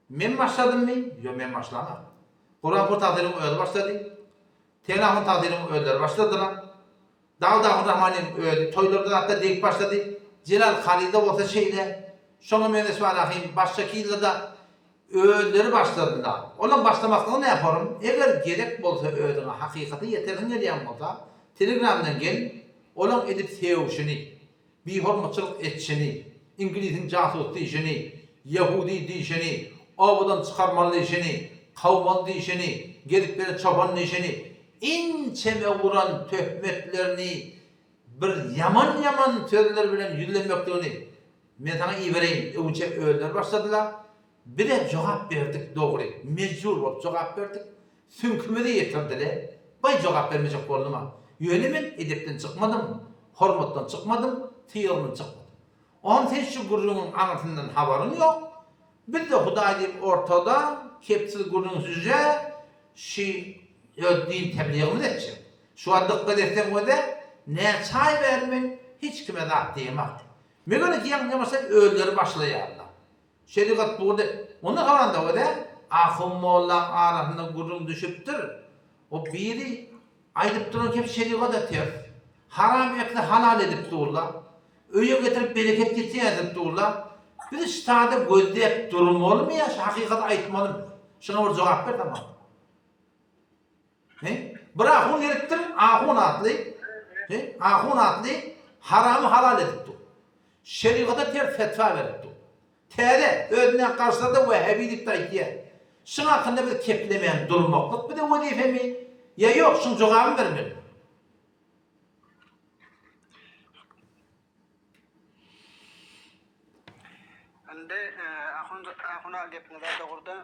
Men başladymmy? Ýok men başlamadym. Gurbanpur Tahyryň özi başlady. Tenahun Tahyryň özleri başladylar. Dawut Ahun Rahmanyň özi toýlarda zatda degip başlady. Jelal Karyda bolsa şeýle. Şoňa meňzeş Barahym başgaky ýylda-da özleri başladylar. Olaň başlamaklygy näforum? Eger gerek bolsa özüňe hakykata ýetersiň gelýän bolsa telegramdan gel olaň edip sögüşini Bihormatçylyk etişini, iňlisiň jasus diýşini, ýehudy diýşini, obadan çykarmaly diýşini, kowmaly diýşini, gezip ýören çopan diýşini, inçeme guran töhmetlerini bir ýaman-ýaman sözler bilen ýüzlenmekligini men saňa ibereýin, öwünçä özleri başladylar, Bizem jogap berdik dogry, mejbur bolup jogap berdik. Süňkümizi ýetirdiler. Baý jogap bermejek boldum-a. Ýöne men edepden çykmadym, hormatdan çykmadym, sylagymdan çykmadym. Oňam sen şu gürrüňiň aňyrsyndan habaryň ýok. Biz-de Hudaý diýip ortada kepsiz gürrüňsizje şi öz din tebligimizi etjek. Şu wagt dykgat etseň wede näçe aý bäri men hiç kime zat diýemok. Meger ýaňy-ýaňy özleri başlaýarlar. Şerigat burda Ondan soranda görä, ahun mollaň arasynda gürrüň düşüpdir. O biri aýdyp duran kep şerigada ters. Haram ekse halal edip durlar. Öýe getirip bereket getirýän edip durlar. Biz ştada gözläp durmalymy ýa şu hakykaty aýtmalymy? Şuňa bir jogap ber tamam. He? Bir ahun gelipdir, ahun atly. He? Ahun atly haramy halal edip dur. Şerigata ters fetwa berip dur. Täze, özüne garşylada wähäbi diýip-de aýtýar. Şuň hakynda biz keplemän durmaklyk bize wezipemi? Ýa ýok, şuň jogabyny bermeli. Indi ahun ahun aga gepiňiz-ä dogruda.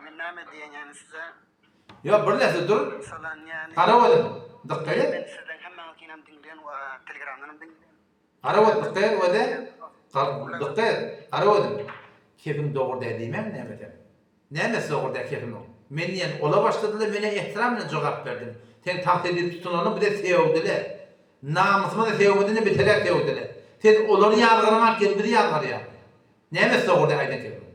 Men näme diýen ýaly size? Ýok, bir näse dur. Salam ýaly. Gara gözüm, dykgat et. Men sizden hemmäňiziňem diňleýän we telegramdanam diňleýän. Gara göz, dykgat et wede. Dykgat et. Gara gözüm. Kepiň dogry däl diýmäň näme sen? Nämesi dogry däl kepimiň? Men diýen ola başladylar, menä ehtiram bilen jogap berdim. Sen tagt edip tutunanyň bize sögdüler. Namysymyza sögmedinde beterräk sögdüler. Sen olary ýazgarmaň gel bizi ýazgarýaň. Nämesi dogry däl aýdan kepimiň?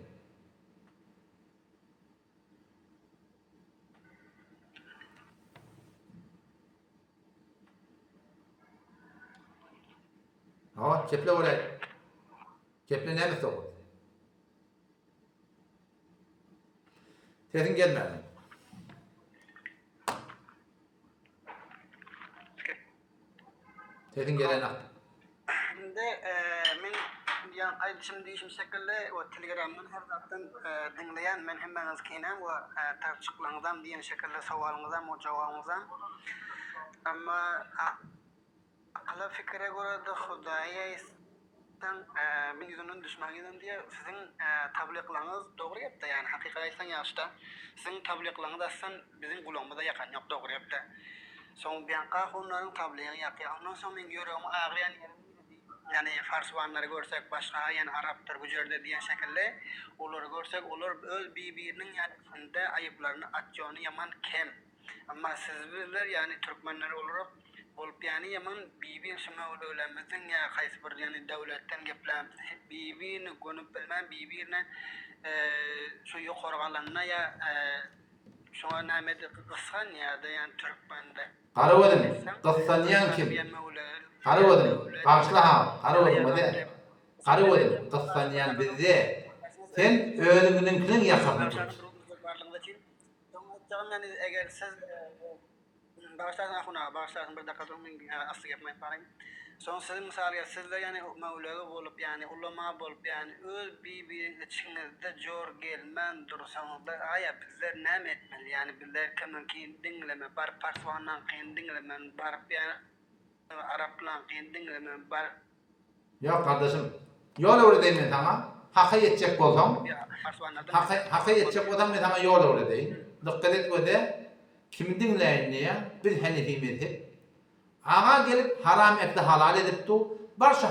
Hawa, keple boläý. Keple näme dogry? Sesiň gelmädi. Sesiň gelenok. Indi men ýa aýdyşym diýişim şekilli we telegramdan her zatdan diňleýän men hemmäňiziňkinem we tartşyklaryňyzam diýen şekilli sowalyňyzam we jogabyňyzam. Emma akyla pikire görä-de Hudaýa. Aýtsaň, men ýüzünden düşman ýüzüm diýýär. Siziň tablyklaryňyz dogry gepde, ýagny hakykat aýtsaň ýagşyda. Siziň tablyklaryňyz aslan biziň gulagymyza ýakan ýok dogry gepde. Soň Bianka hunlaryň tablygy ýakýar. Ondan soň meň ýüregimi agyrýan ýeri niredi? Ýagny farsywanlary görsek başga ýagny arapdyr güjerde diýen şekilde olary görsek olar öz bir-biriniň ýagny üstünde aýyplaryny atýony ýaman kem. Emma siz bizler ýagny türkmenler olarak bolup ýagny ýaman bir-bir şu möwlewlemizden ýa haýsy bir ýagny döwletden gepläp bir-birini gönüp bilmän bir-birine şu ýokary galanda ýa şoňa näme gysganýada ýagny türkmende. Garagözüm, gyssanýaň kim? Garagözüm, bagyşla ha, Garagözüm, o däl. Garagözüm, gyssanýan bizde. Sen özüňiziňkiniň ýakasyny tut. Soň aýtjagym ýany eger siz bagyşlarsyň ahun aga bagyşlarsyň bir dakika duruň men asly gepimi aýdyp baraýyn. Soň siz mysal ger sizler ýany möwlewi bolup ýany ulama bolup ýany öz bir biriň içiňizde jor gelmän dursaňyzlar aýa bizler näme etmeli ýany bizler kimiňkini diňleme baryp parswanyňkyny diňlemen baryp ýany araplaňkyny diňlemen baryp Ýok gardaşym. Ýol öwredeýin men saňa. Haka ýetjek bolsaň, haka haka ýetjek bolsaň men saňa ýol öwredeýin. Dykgat et we-de kimi diňläýin diýýäň, biz henefi mezhep. Aga gelip haram ekli halal edip dur. Bar şu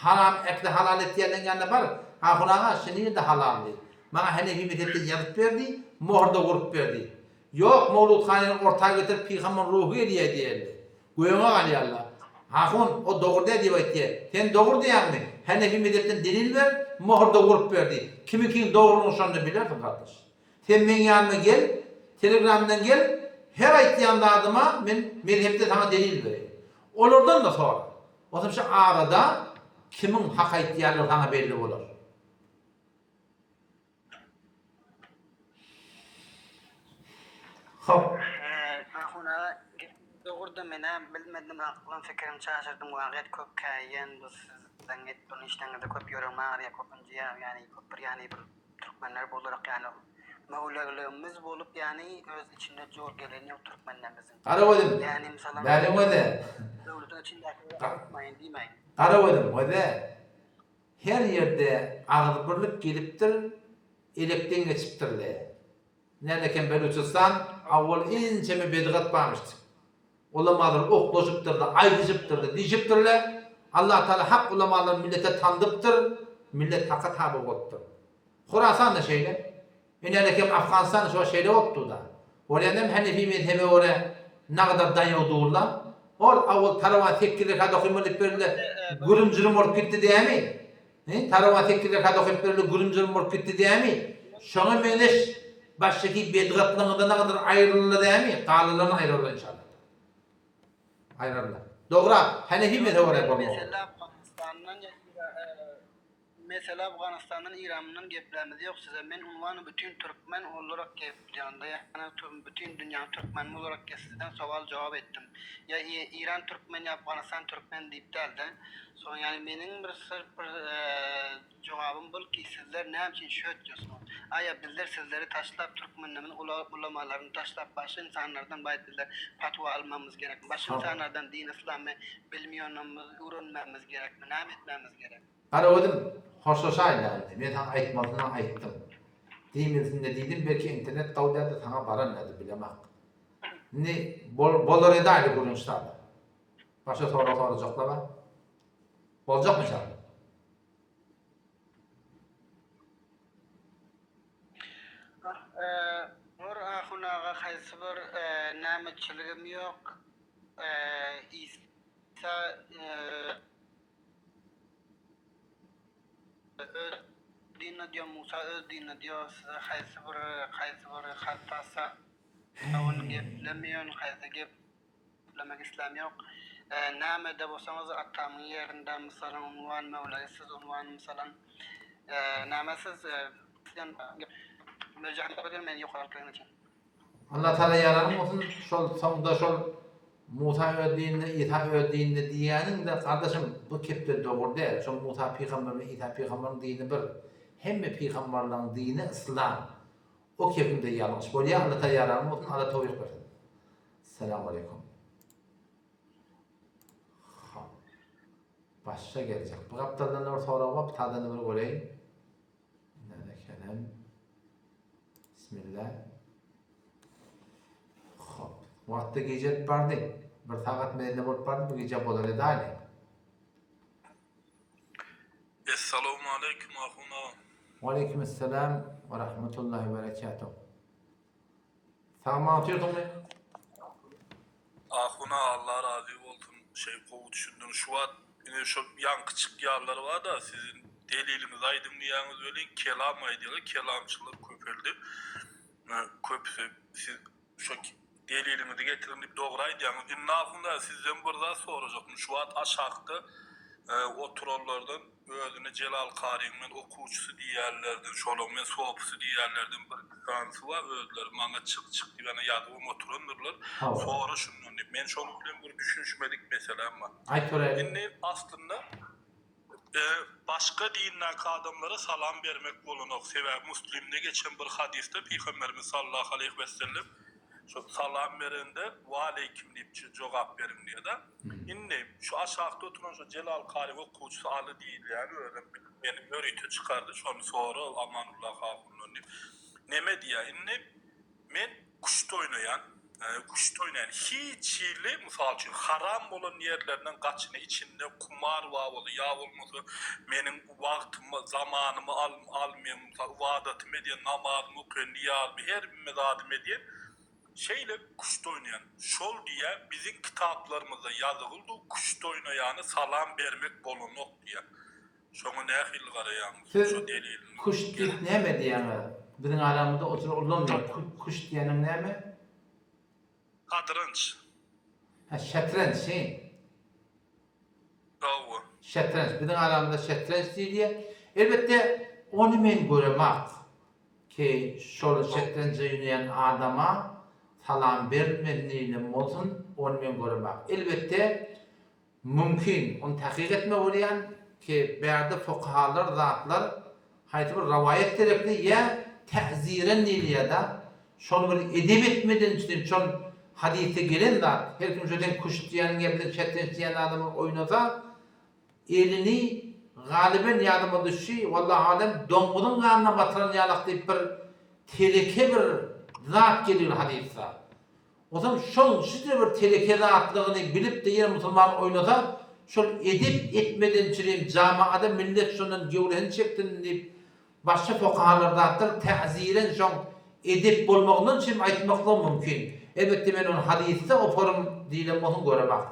haram ekli halal etýänleň ýanyna bar. Ahun aga şu nirde halal diý. Maňa henefi mezhepde ýazyp ber diý, mohur-da urup ber diý. Ýok, mowludhanyny orta getirip pygamber ruhy gelýä diýerdi. Göňe galýarlar. Ahun, o dogry däl diýip aýtýar. Sen dogry diýýäňmi? Henefi mezhepden delil ber, mohur-da urup ber diý. Kimiňkiň dogrulygyny şonda bilersiň gardaş. Sen meň ýanyma gel, telegramdan gel, her aýtýan zadyma men mezhepde saňa delil bereýin. Olardan-da sora. Onsoň şu arada kimiň hak aýtýanlygy saňa belli bolar. Hop. Ahun aga gep dogruda menä bilmedim aklym fikirim çaşyrdym wagyt köp käýýän bu sizden etdiň işleňizde köp ýüregim agyrýa köp ynjyýa ýani köp bir ýani bir türkmenler bolarak ýani möwlegligimiz bolup ýani öz içinde jor gelen ýok türkmenlerimiziň Garagözüm, ýani mysalan bäriň göze. döwletiň içindäki aýtmaýyn diýmäýin. Garagözüm göze. Her ýerde agzybirlik gelipdir, elekden geçipdirle. Nälekem Belüçistan awwal ençeme bedgat barmyşdy. Ulamalar oklaşypdyrlar, aýdyşypdyrlar, diýşipdirler. Allah Taala hak ulamalary millete tandypdyr, millet haka taby bolupdyr. Horasan-da şeýle. Ine-alekem Afganistan şo şeýle bolupdy-da. Bolýanam Hanefi mezhebe görä nagadar daýaw durla. Ol awal tarawa sekiz rekat okymaly diýip berildi, gürüm-jürüm bolup gitdi dämi? He, tarawa sekiz rekat okyp berildi, gürüm-jürüm bolup gitdi dämi? Şoňa meňzeş başdaky bedgatlygyňyzdan nagadar aýryldy dämi? Galylaryny aýrarlar inşallah. Aýrarlar. Dogra, Hanefi mezhebe görä bolmaly. Mesele Afganistandan ýa Mesele Afganistandan Irandan geplämiz ýok size men unwany bütin türkmen olarak geplýanda ýa bütin dünýäň türkmeni olarak sizden sowal jogap etdim ýa Iran türkmen ýa Afganistan türkmen diýip dälde soň ýani meniň bir syrf bir jogabym bul ki sizler näme üçin şötýosňyz aýa bizler sizleri taşlap türkmenleriň ulamalaryny taşlap başga insanlardan baýt bizler patwa almamyz gerekmi başga insanlardan din yslamy bilmiýonymyz öwrenmemiz gerekmi näme etmemiz gerek. Garagözüm, hoşlaşaýyn-da indi. Men saňa aýtmalysyny aýtdym. Diýmelisini-de diýdim, belki internet gowy däldir, saňa baran däldir, bilemak. Indi bolar edäýli gürrüň ştada. Başga sorag sorajaklar bar. Boljakmy inşallah? Bor ahun aga haýsy bir nämeçiligim ýok. Isa Öz dinine diýo Musa öz dinine diýo size haýsy bir haýsy bir hatasa ony geplemeýän haýsy geplemek isläm ýok nämede bolsaňyz atamyň ýerinde mysalan unwan möwlaýy siz unwan mysalan näme siz meni ýokary alyp geleniň üçin. Allah Taala ýaranyň bolsun şol soňda şol Musa öz dininde Isa öz dininde diýýäniň-de gardaşym bu kepde dogry däl şol Musa pygamber bilen Isa pygamberiň dini bir hemme pygamberleň dini yslam o kepiňde ýalňyş bolýar Allah Taala ýaranyň bolsun Allah towfyk bersin Salam aleýkum. Hop. Başga geljek. Bu gapdaldan-da bir sorag bar, bu taýdan-da bir göreýin. Näme ekenem. Bismillah. Hop. Wagtda gije bardy. Bir sagat mende bolup bardy, bu gije bolar edäli. Essalawmaleýkim ahun agam. Waleýkim essalam we rahmetullahi we berekatuh. Sag-aman otyrdyňmy? Ahun aga Allah razy bolsun şeý gowy düşündiň şu wagt ine şo ýaňky çykýanlar barda siziň deliliňizi aýdyň diýýäňiz welin kelam aýdýarlar kelamçylar köpeldi köpüsi siz Şo deliliňizi getiriň diýip dogry aýdýaňyz. Indi ahun daýy sizden bir zat sorajakdym. Şu wagt aşakda oturanlardan özüne Jelal karyň men okuwçysy diýýänlerden, şolaň men sopusy diýýänlerden bir iki sanysy bar özleri maňa çyk çyk diýip ýa ýazybam oturandyrlar. Sora şundan diýip. Men şonuň bilen bir düşünişmedik meselem bar. Aýt göräýiň. Indi aslynda Başga dindäki adamlara salam bermek bolanok. Sebäbi Muslimde geçen bir hadysda Pygamberimiz sallallahu aleýhi wesellem şo salam berende waleýkim diýip jogap beriň diýýär-de. Indi şu aşakda oturan şo Jelal Kary okuwçysy Aly diýilýän özem meni ýörite çykardy şony sora Amanullah ahundan diýip. Neme diýýär indi Men küşt oýnaýan, küşt oýnaýan hiç hili, mysal üçin, haram bolan ýerlerinden gaçyny, içinde kumar bar bolsa, ýa bolmasa meniň wagtymy, zamanymy almaýan, mysal, ybadatymy edýän, namazymy okaýan, nyýazymy, her bir zadymy edýän, şeýle küşt oýnaýan. Şol diýýär, biziň kitaplarymyzda ýazygyldy, küşt oýnaýana salam bermek bolanok diýýär. Şoňa nähili garaýaňyz? Siz Şo delilini küşt diýip näme diýýäňiz? Biziň aramyzda o tür ullanmaýar. Küşt diýeniň näme? Şatranç. Hä, şatranç, şeý. Hawa. Şatranç. Biziň aramyzda şatranç diýilýär. Elbetde, ony men göremak ki, şol şatranç oýnaýan adama salam berilmeli diýlen bolsun, ony men göremak. Elbetde, Mümkin, ony takyk etme bolýan ki, bärde fukahalar zatlar haýsy bir rawaýat gerekli ýa täziren diýilýär-da, şony bir edep etmeden üçin şol hadysda gelen zat, her kim şo sen küşt diýýäniň ýa biziň şetrenç diýýän adamlar oýnasa, elini galyben ýadyma düşdi, wallahu alem, doňňuzyň ganyna batyran ýalak diýip bir teleke bir zat gelýär hadysda. Ozal şol şüde bir teleke zatlygyny bilip-de ýene musulman oýnasa, şol edep etmeden çirim jamaada millet şondan gewresini çeksin diýip başga fukahalar zatlar täziren şoň edep bolmagyndan çirim aýtmaklygy mümkin. Elbetde men ony hadysda oparym diýlen bolsun göremak.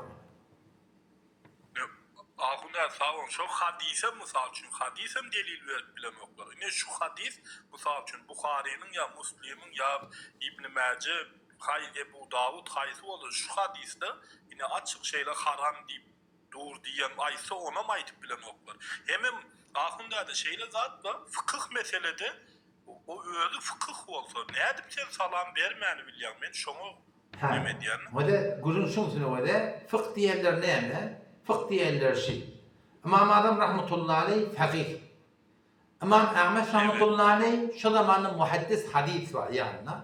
Ahun-a sag boluň. Şo hadysam mysal üçin, hadysam delil berip bilenoklar. Ine şu hadys mysal üçin Buharynyň ýa Muslimiň ýa Ibn Mäje, haý Ebu Dawud haýsy bolsa şu hadysda ine açyk şeýle haram diýip dur diýen aýtsa onam aýdyp bilenoklar. Hemem ahun däde şeýle zat bar, fykyh meselede o özi fykyh bolsa nädip sen salam bermäni bilýäň men şoňa Hä. Neme edýän? Wede, gürrüň şuň üstüne wede, fykh diýenler näme? Fykh diýenler şi. Ymam Azam rahmetullahi aleý fakyh. Ymam Ahmet rahmetullahi aleý şo zamanda muhaddis hadys bar ýanynda.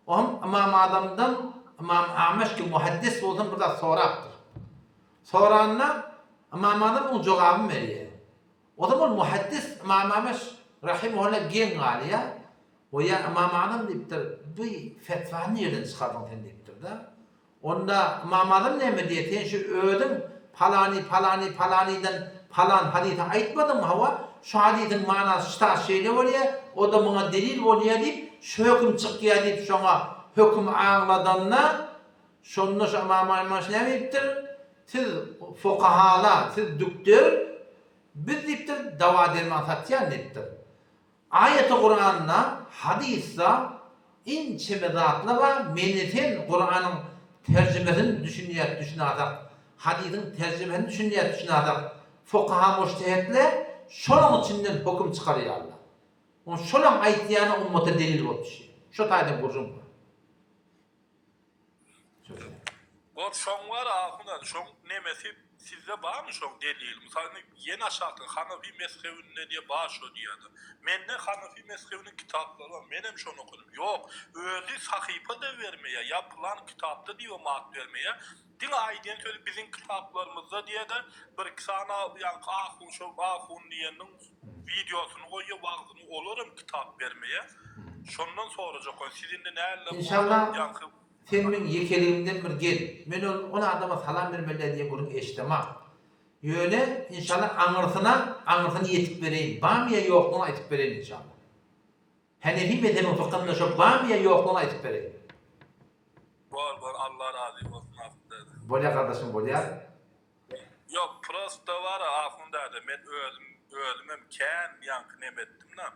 O hem Ymam Azamdan Ymam Ahmet ki muhaddis bolsun bir zat sorapdyr. Soranda Ymam Azam oň jogabyny berýär. O zaman muhaddis Ymam Ahmet rahimehullah geň galýar. O ýa Ymam Azam diýipdir, bu fetwany nireden çykardyň sen diýipdir-de. Onda Ymam Azam näme diýýär, sen şu özüň palany, palany, palanydan palan hadysy aýtmadyňmy, hawa, şu hadysyň manasy şta şeýle bolýar, o-da muňa delil bolýar diýip, şu höküm çykýar diýip şoňa höküm aňladanda, şonda şu Ymam Ahmet näme diýipdir, siz fukahala, siz dükder, biz diýipdir, dawa-derman satýan diýipdir. Aýaty Kuranda, hadysda inçeme zatlar bar, meni sen Kuranyň terjimesini düşünýäs düşünasak, hadysyň terjimesini düşünýäs düşünasak, fukaha mujtehetler şolaň içinden höküm çykarýarlar. Ony şolaň aýtýany ummata delil bolup düşýär. Şo taýdan gürrüň bar. Bor şoň bar ahun hany şoň nemesi sizde barmy şoň delili mysal indi ýene aşakda hanafi mezhebinde diýe bar şo diýýärdi mende hanafi mezhebiniň kitaplary bar menem şony okadym ýok özi sahypa-da bermeýär ýa pylan kitapda diýibem at bermeýär. Diňe aýdýan sözi biziň kitaplarymyzda diýede bir iki sany ýaňky ahun şo ahun diýeniň wideosyny goýýa wagzyny olaram kitap bermeýä. Şondan sorajak bolýan siz indi nälle Inşallah ýaňky sen meň ýekeligimden bir gel. Men ol ol adama salam bermeli diýen gürrüň eşdemok. Ýöne inşallah aňyrsyna aňyrsyny ýetip bereýin. Barmy ýa ýoklugyny aýtyp bereýin inşallah. Henefi mezhebiň fykynda şo barmy ýa ýoklugyny aýtyp bereýin. Bor bor Allah razy bolsun Ahun däde. Bolýar gardaşym bolýar. Ýok prosta bara Ahun däde men özüm özümem kän ýaňky neme etdimda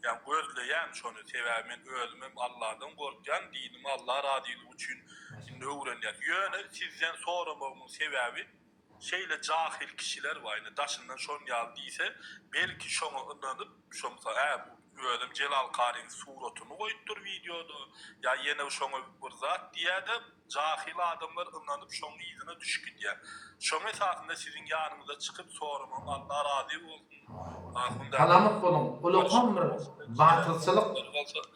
ýa gözleýän şony sebäbi men özümem Allahdan gorkýan dinimi Allah razylygy üçin indi öwrenýän ýöne sizden soramagymyň sebäbi Şeýle jahyl kişiler bar indi daşyndan şon ýaly diýse belki şoňa ynanyp şo mysal ä bu özem Jelal Karyň suratyny goýupdyr wideoda ýa ýene şoňa bir zat diýýäde jahyl adamlar ynanyp şoň yzyna düşüp gidýär. Şoň esasynda siziň ýanyňyza çykyp soramagym Allah razy bolsun Ahun däde. Salamat boluň. Ulakam bir batyrçylyk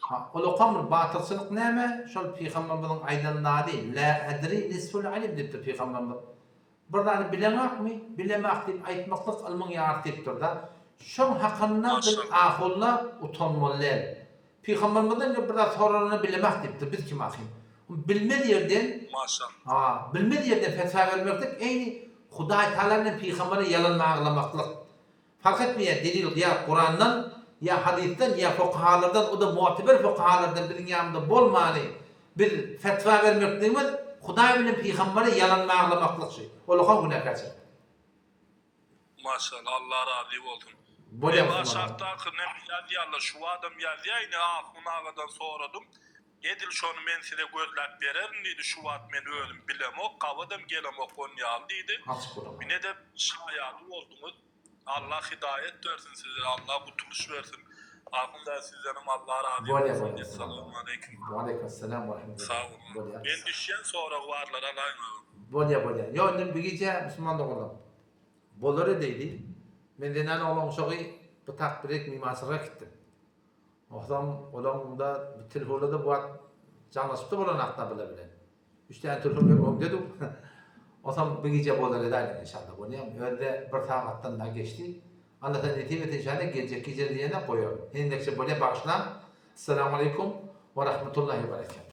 Ha, ulakam bir batyrçylyk näme? Şol pygamberimiziň aýdan zady, La edri nisful ilim diýipdir pygamberimiz. Bir zady bileňakmy? Bilemak diýip aýtmaklyk ylmyň ýarysy diýipdir-de. Şoň hakynda biz ahulla utanmaly däl. Pygambermizden gelip bir zat soralanda bilemak diýipdir. Biz kim ahym? Bilmez ýerden, ha, bilmez ýerden fetwa bermeklik eýni Hudaý Tagala bilen pygambere ýalan baglamaklyk. Fark etmeýär delil ýa Kurandan, ýa hadysdan, ýa fukahalardan, o-da mu'teber fukahalardan biziň ýanymyzda bolmany biz fetwa bermekligimiz Hudaý bilen pygambere ýalan baglamaklyk şy. Olakan günäkärçilik. Maşallah Allah razy bolsun. Bolýa Eba musulman agam. aşakdaky neme ýazýarlar şu adam ýazýa ine Ahun agadan soradym edil şony men size gözläp bererin diýdi şu wagt men özüm bilemok gabadam gelemok on ýaly diýdi Açyk bolaň. inede şaýady bolduňyz Allah hidaýet bersin size Allah gutulyş bersin Ahun daýy sizdenem Allah razy Bolýa bolsun bolýa musulman agam. Essalamualeýkum. Waleýkim essalam we rahmetullah. Sag boluň. Bolýa. Men düşýän sorag barlar alaýyň agam. Bolýa bolýa. Ýok indi bu gije musulman doganlar. Bolar edeýdi. Men zenan oglan uşagy bu tak birek mymançylyga gitdim. Ogsam olaňda bir telefona-da bu wagt jaňlaşypda bolanakda bular bilen. Üç däne telefon meň öňde dur. Osam bu gije bolar edäýdim inşallah bolýamy. Özde bir sagatdan da geçdi. Alla sen nesip et inşallah geljek gije diýene goýaryn. Hindekçe bolýa bagyşlaň. Essalamu aleýkum we rahmetullahi we berekatuh.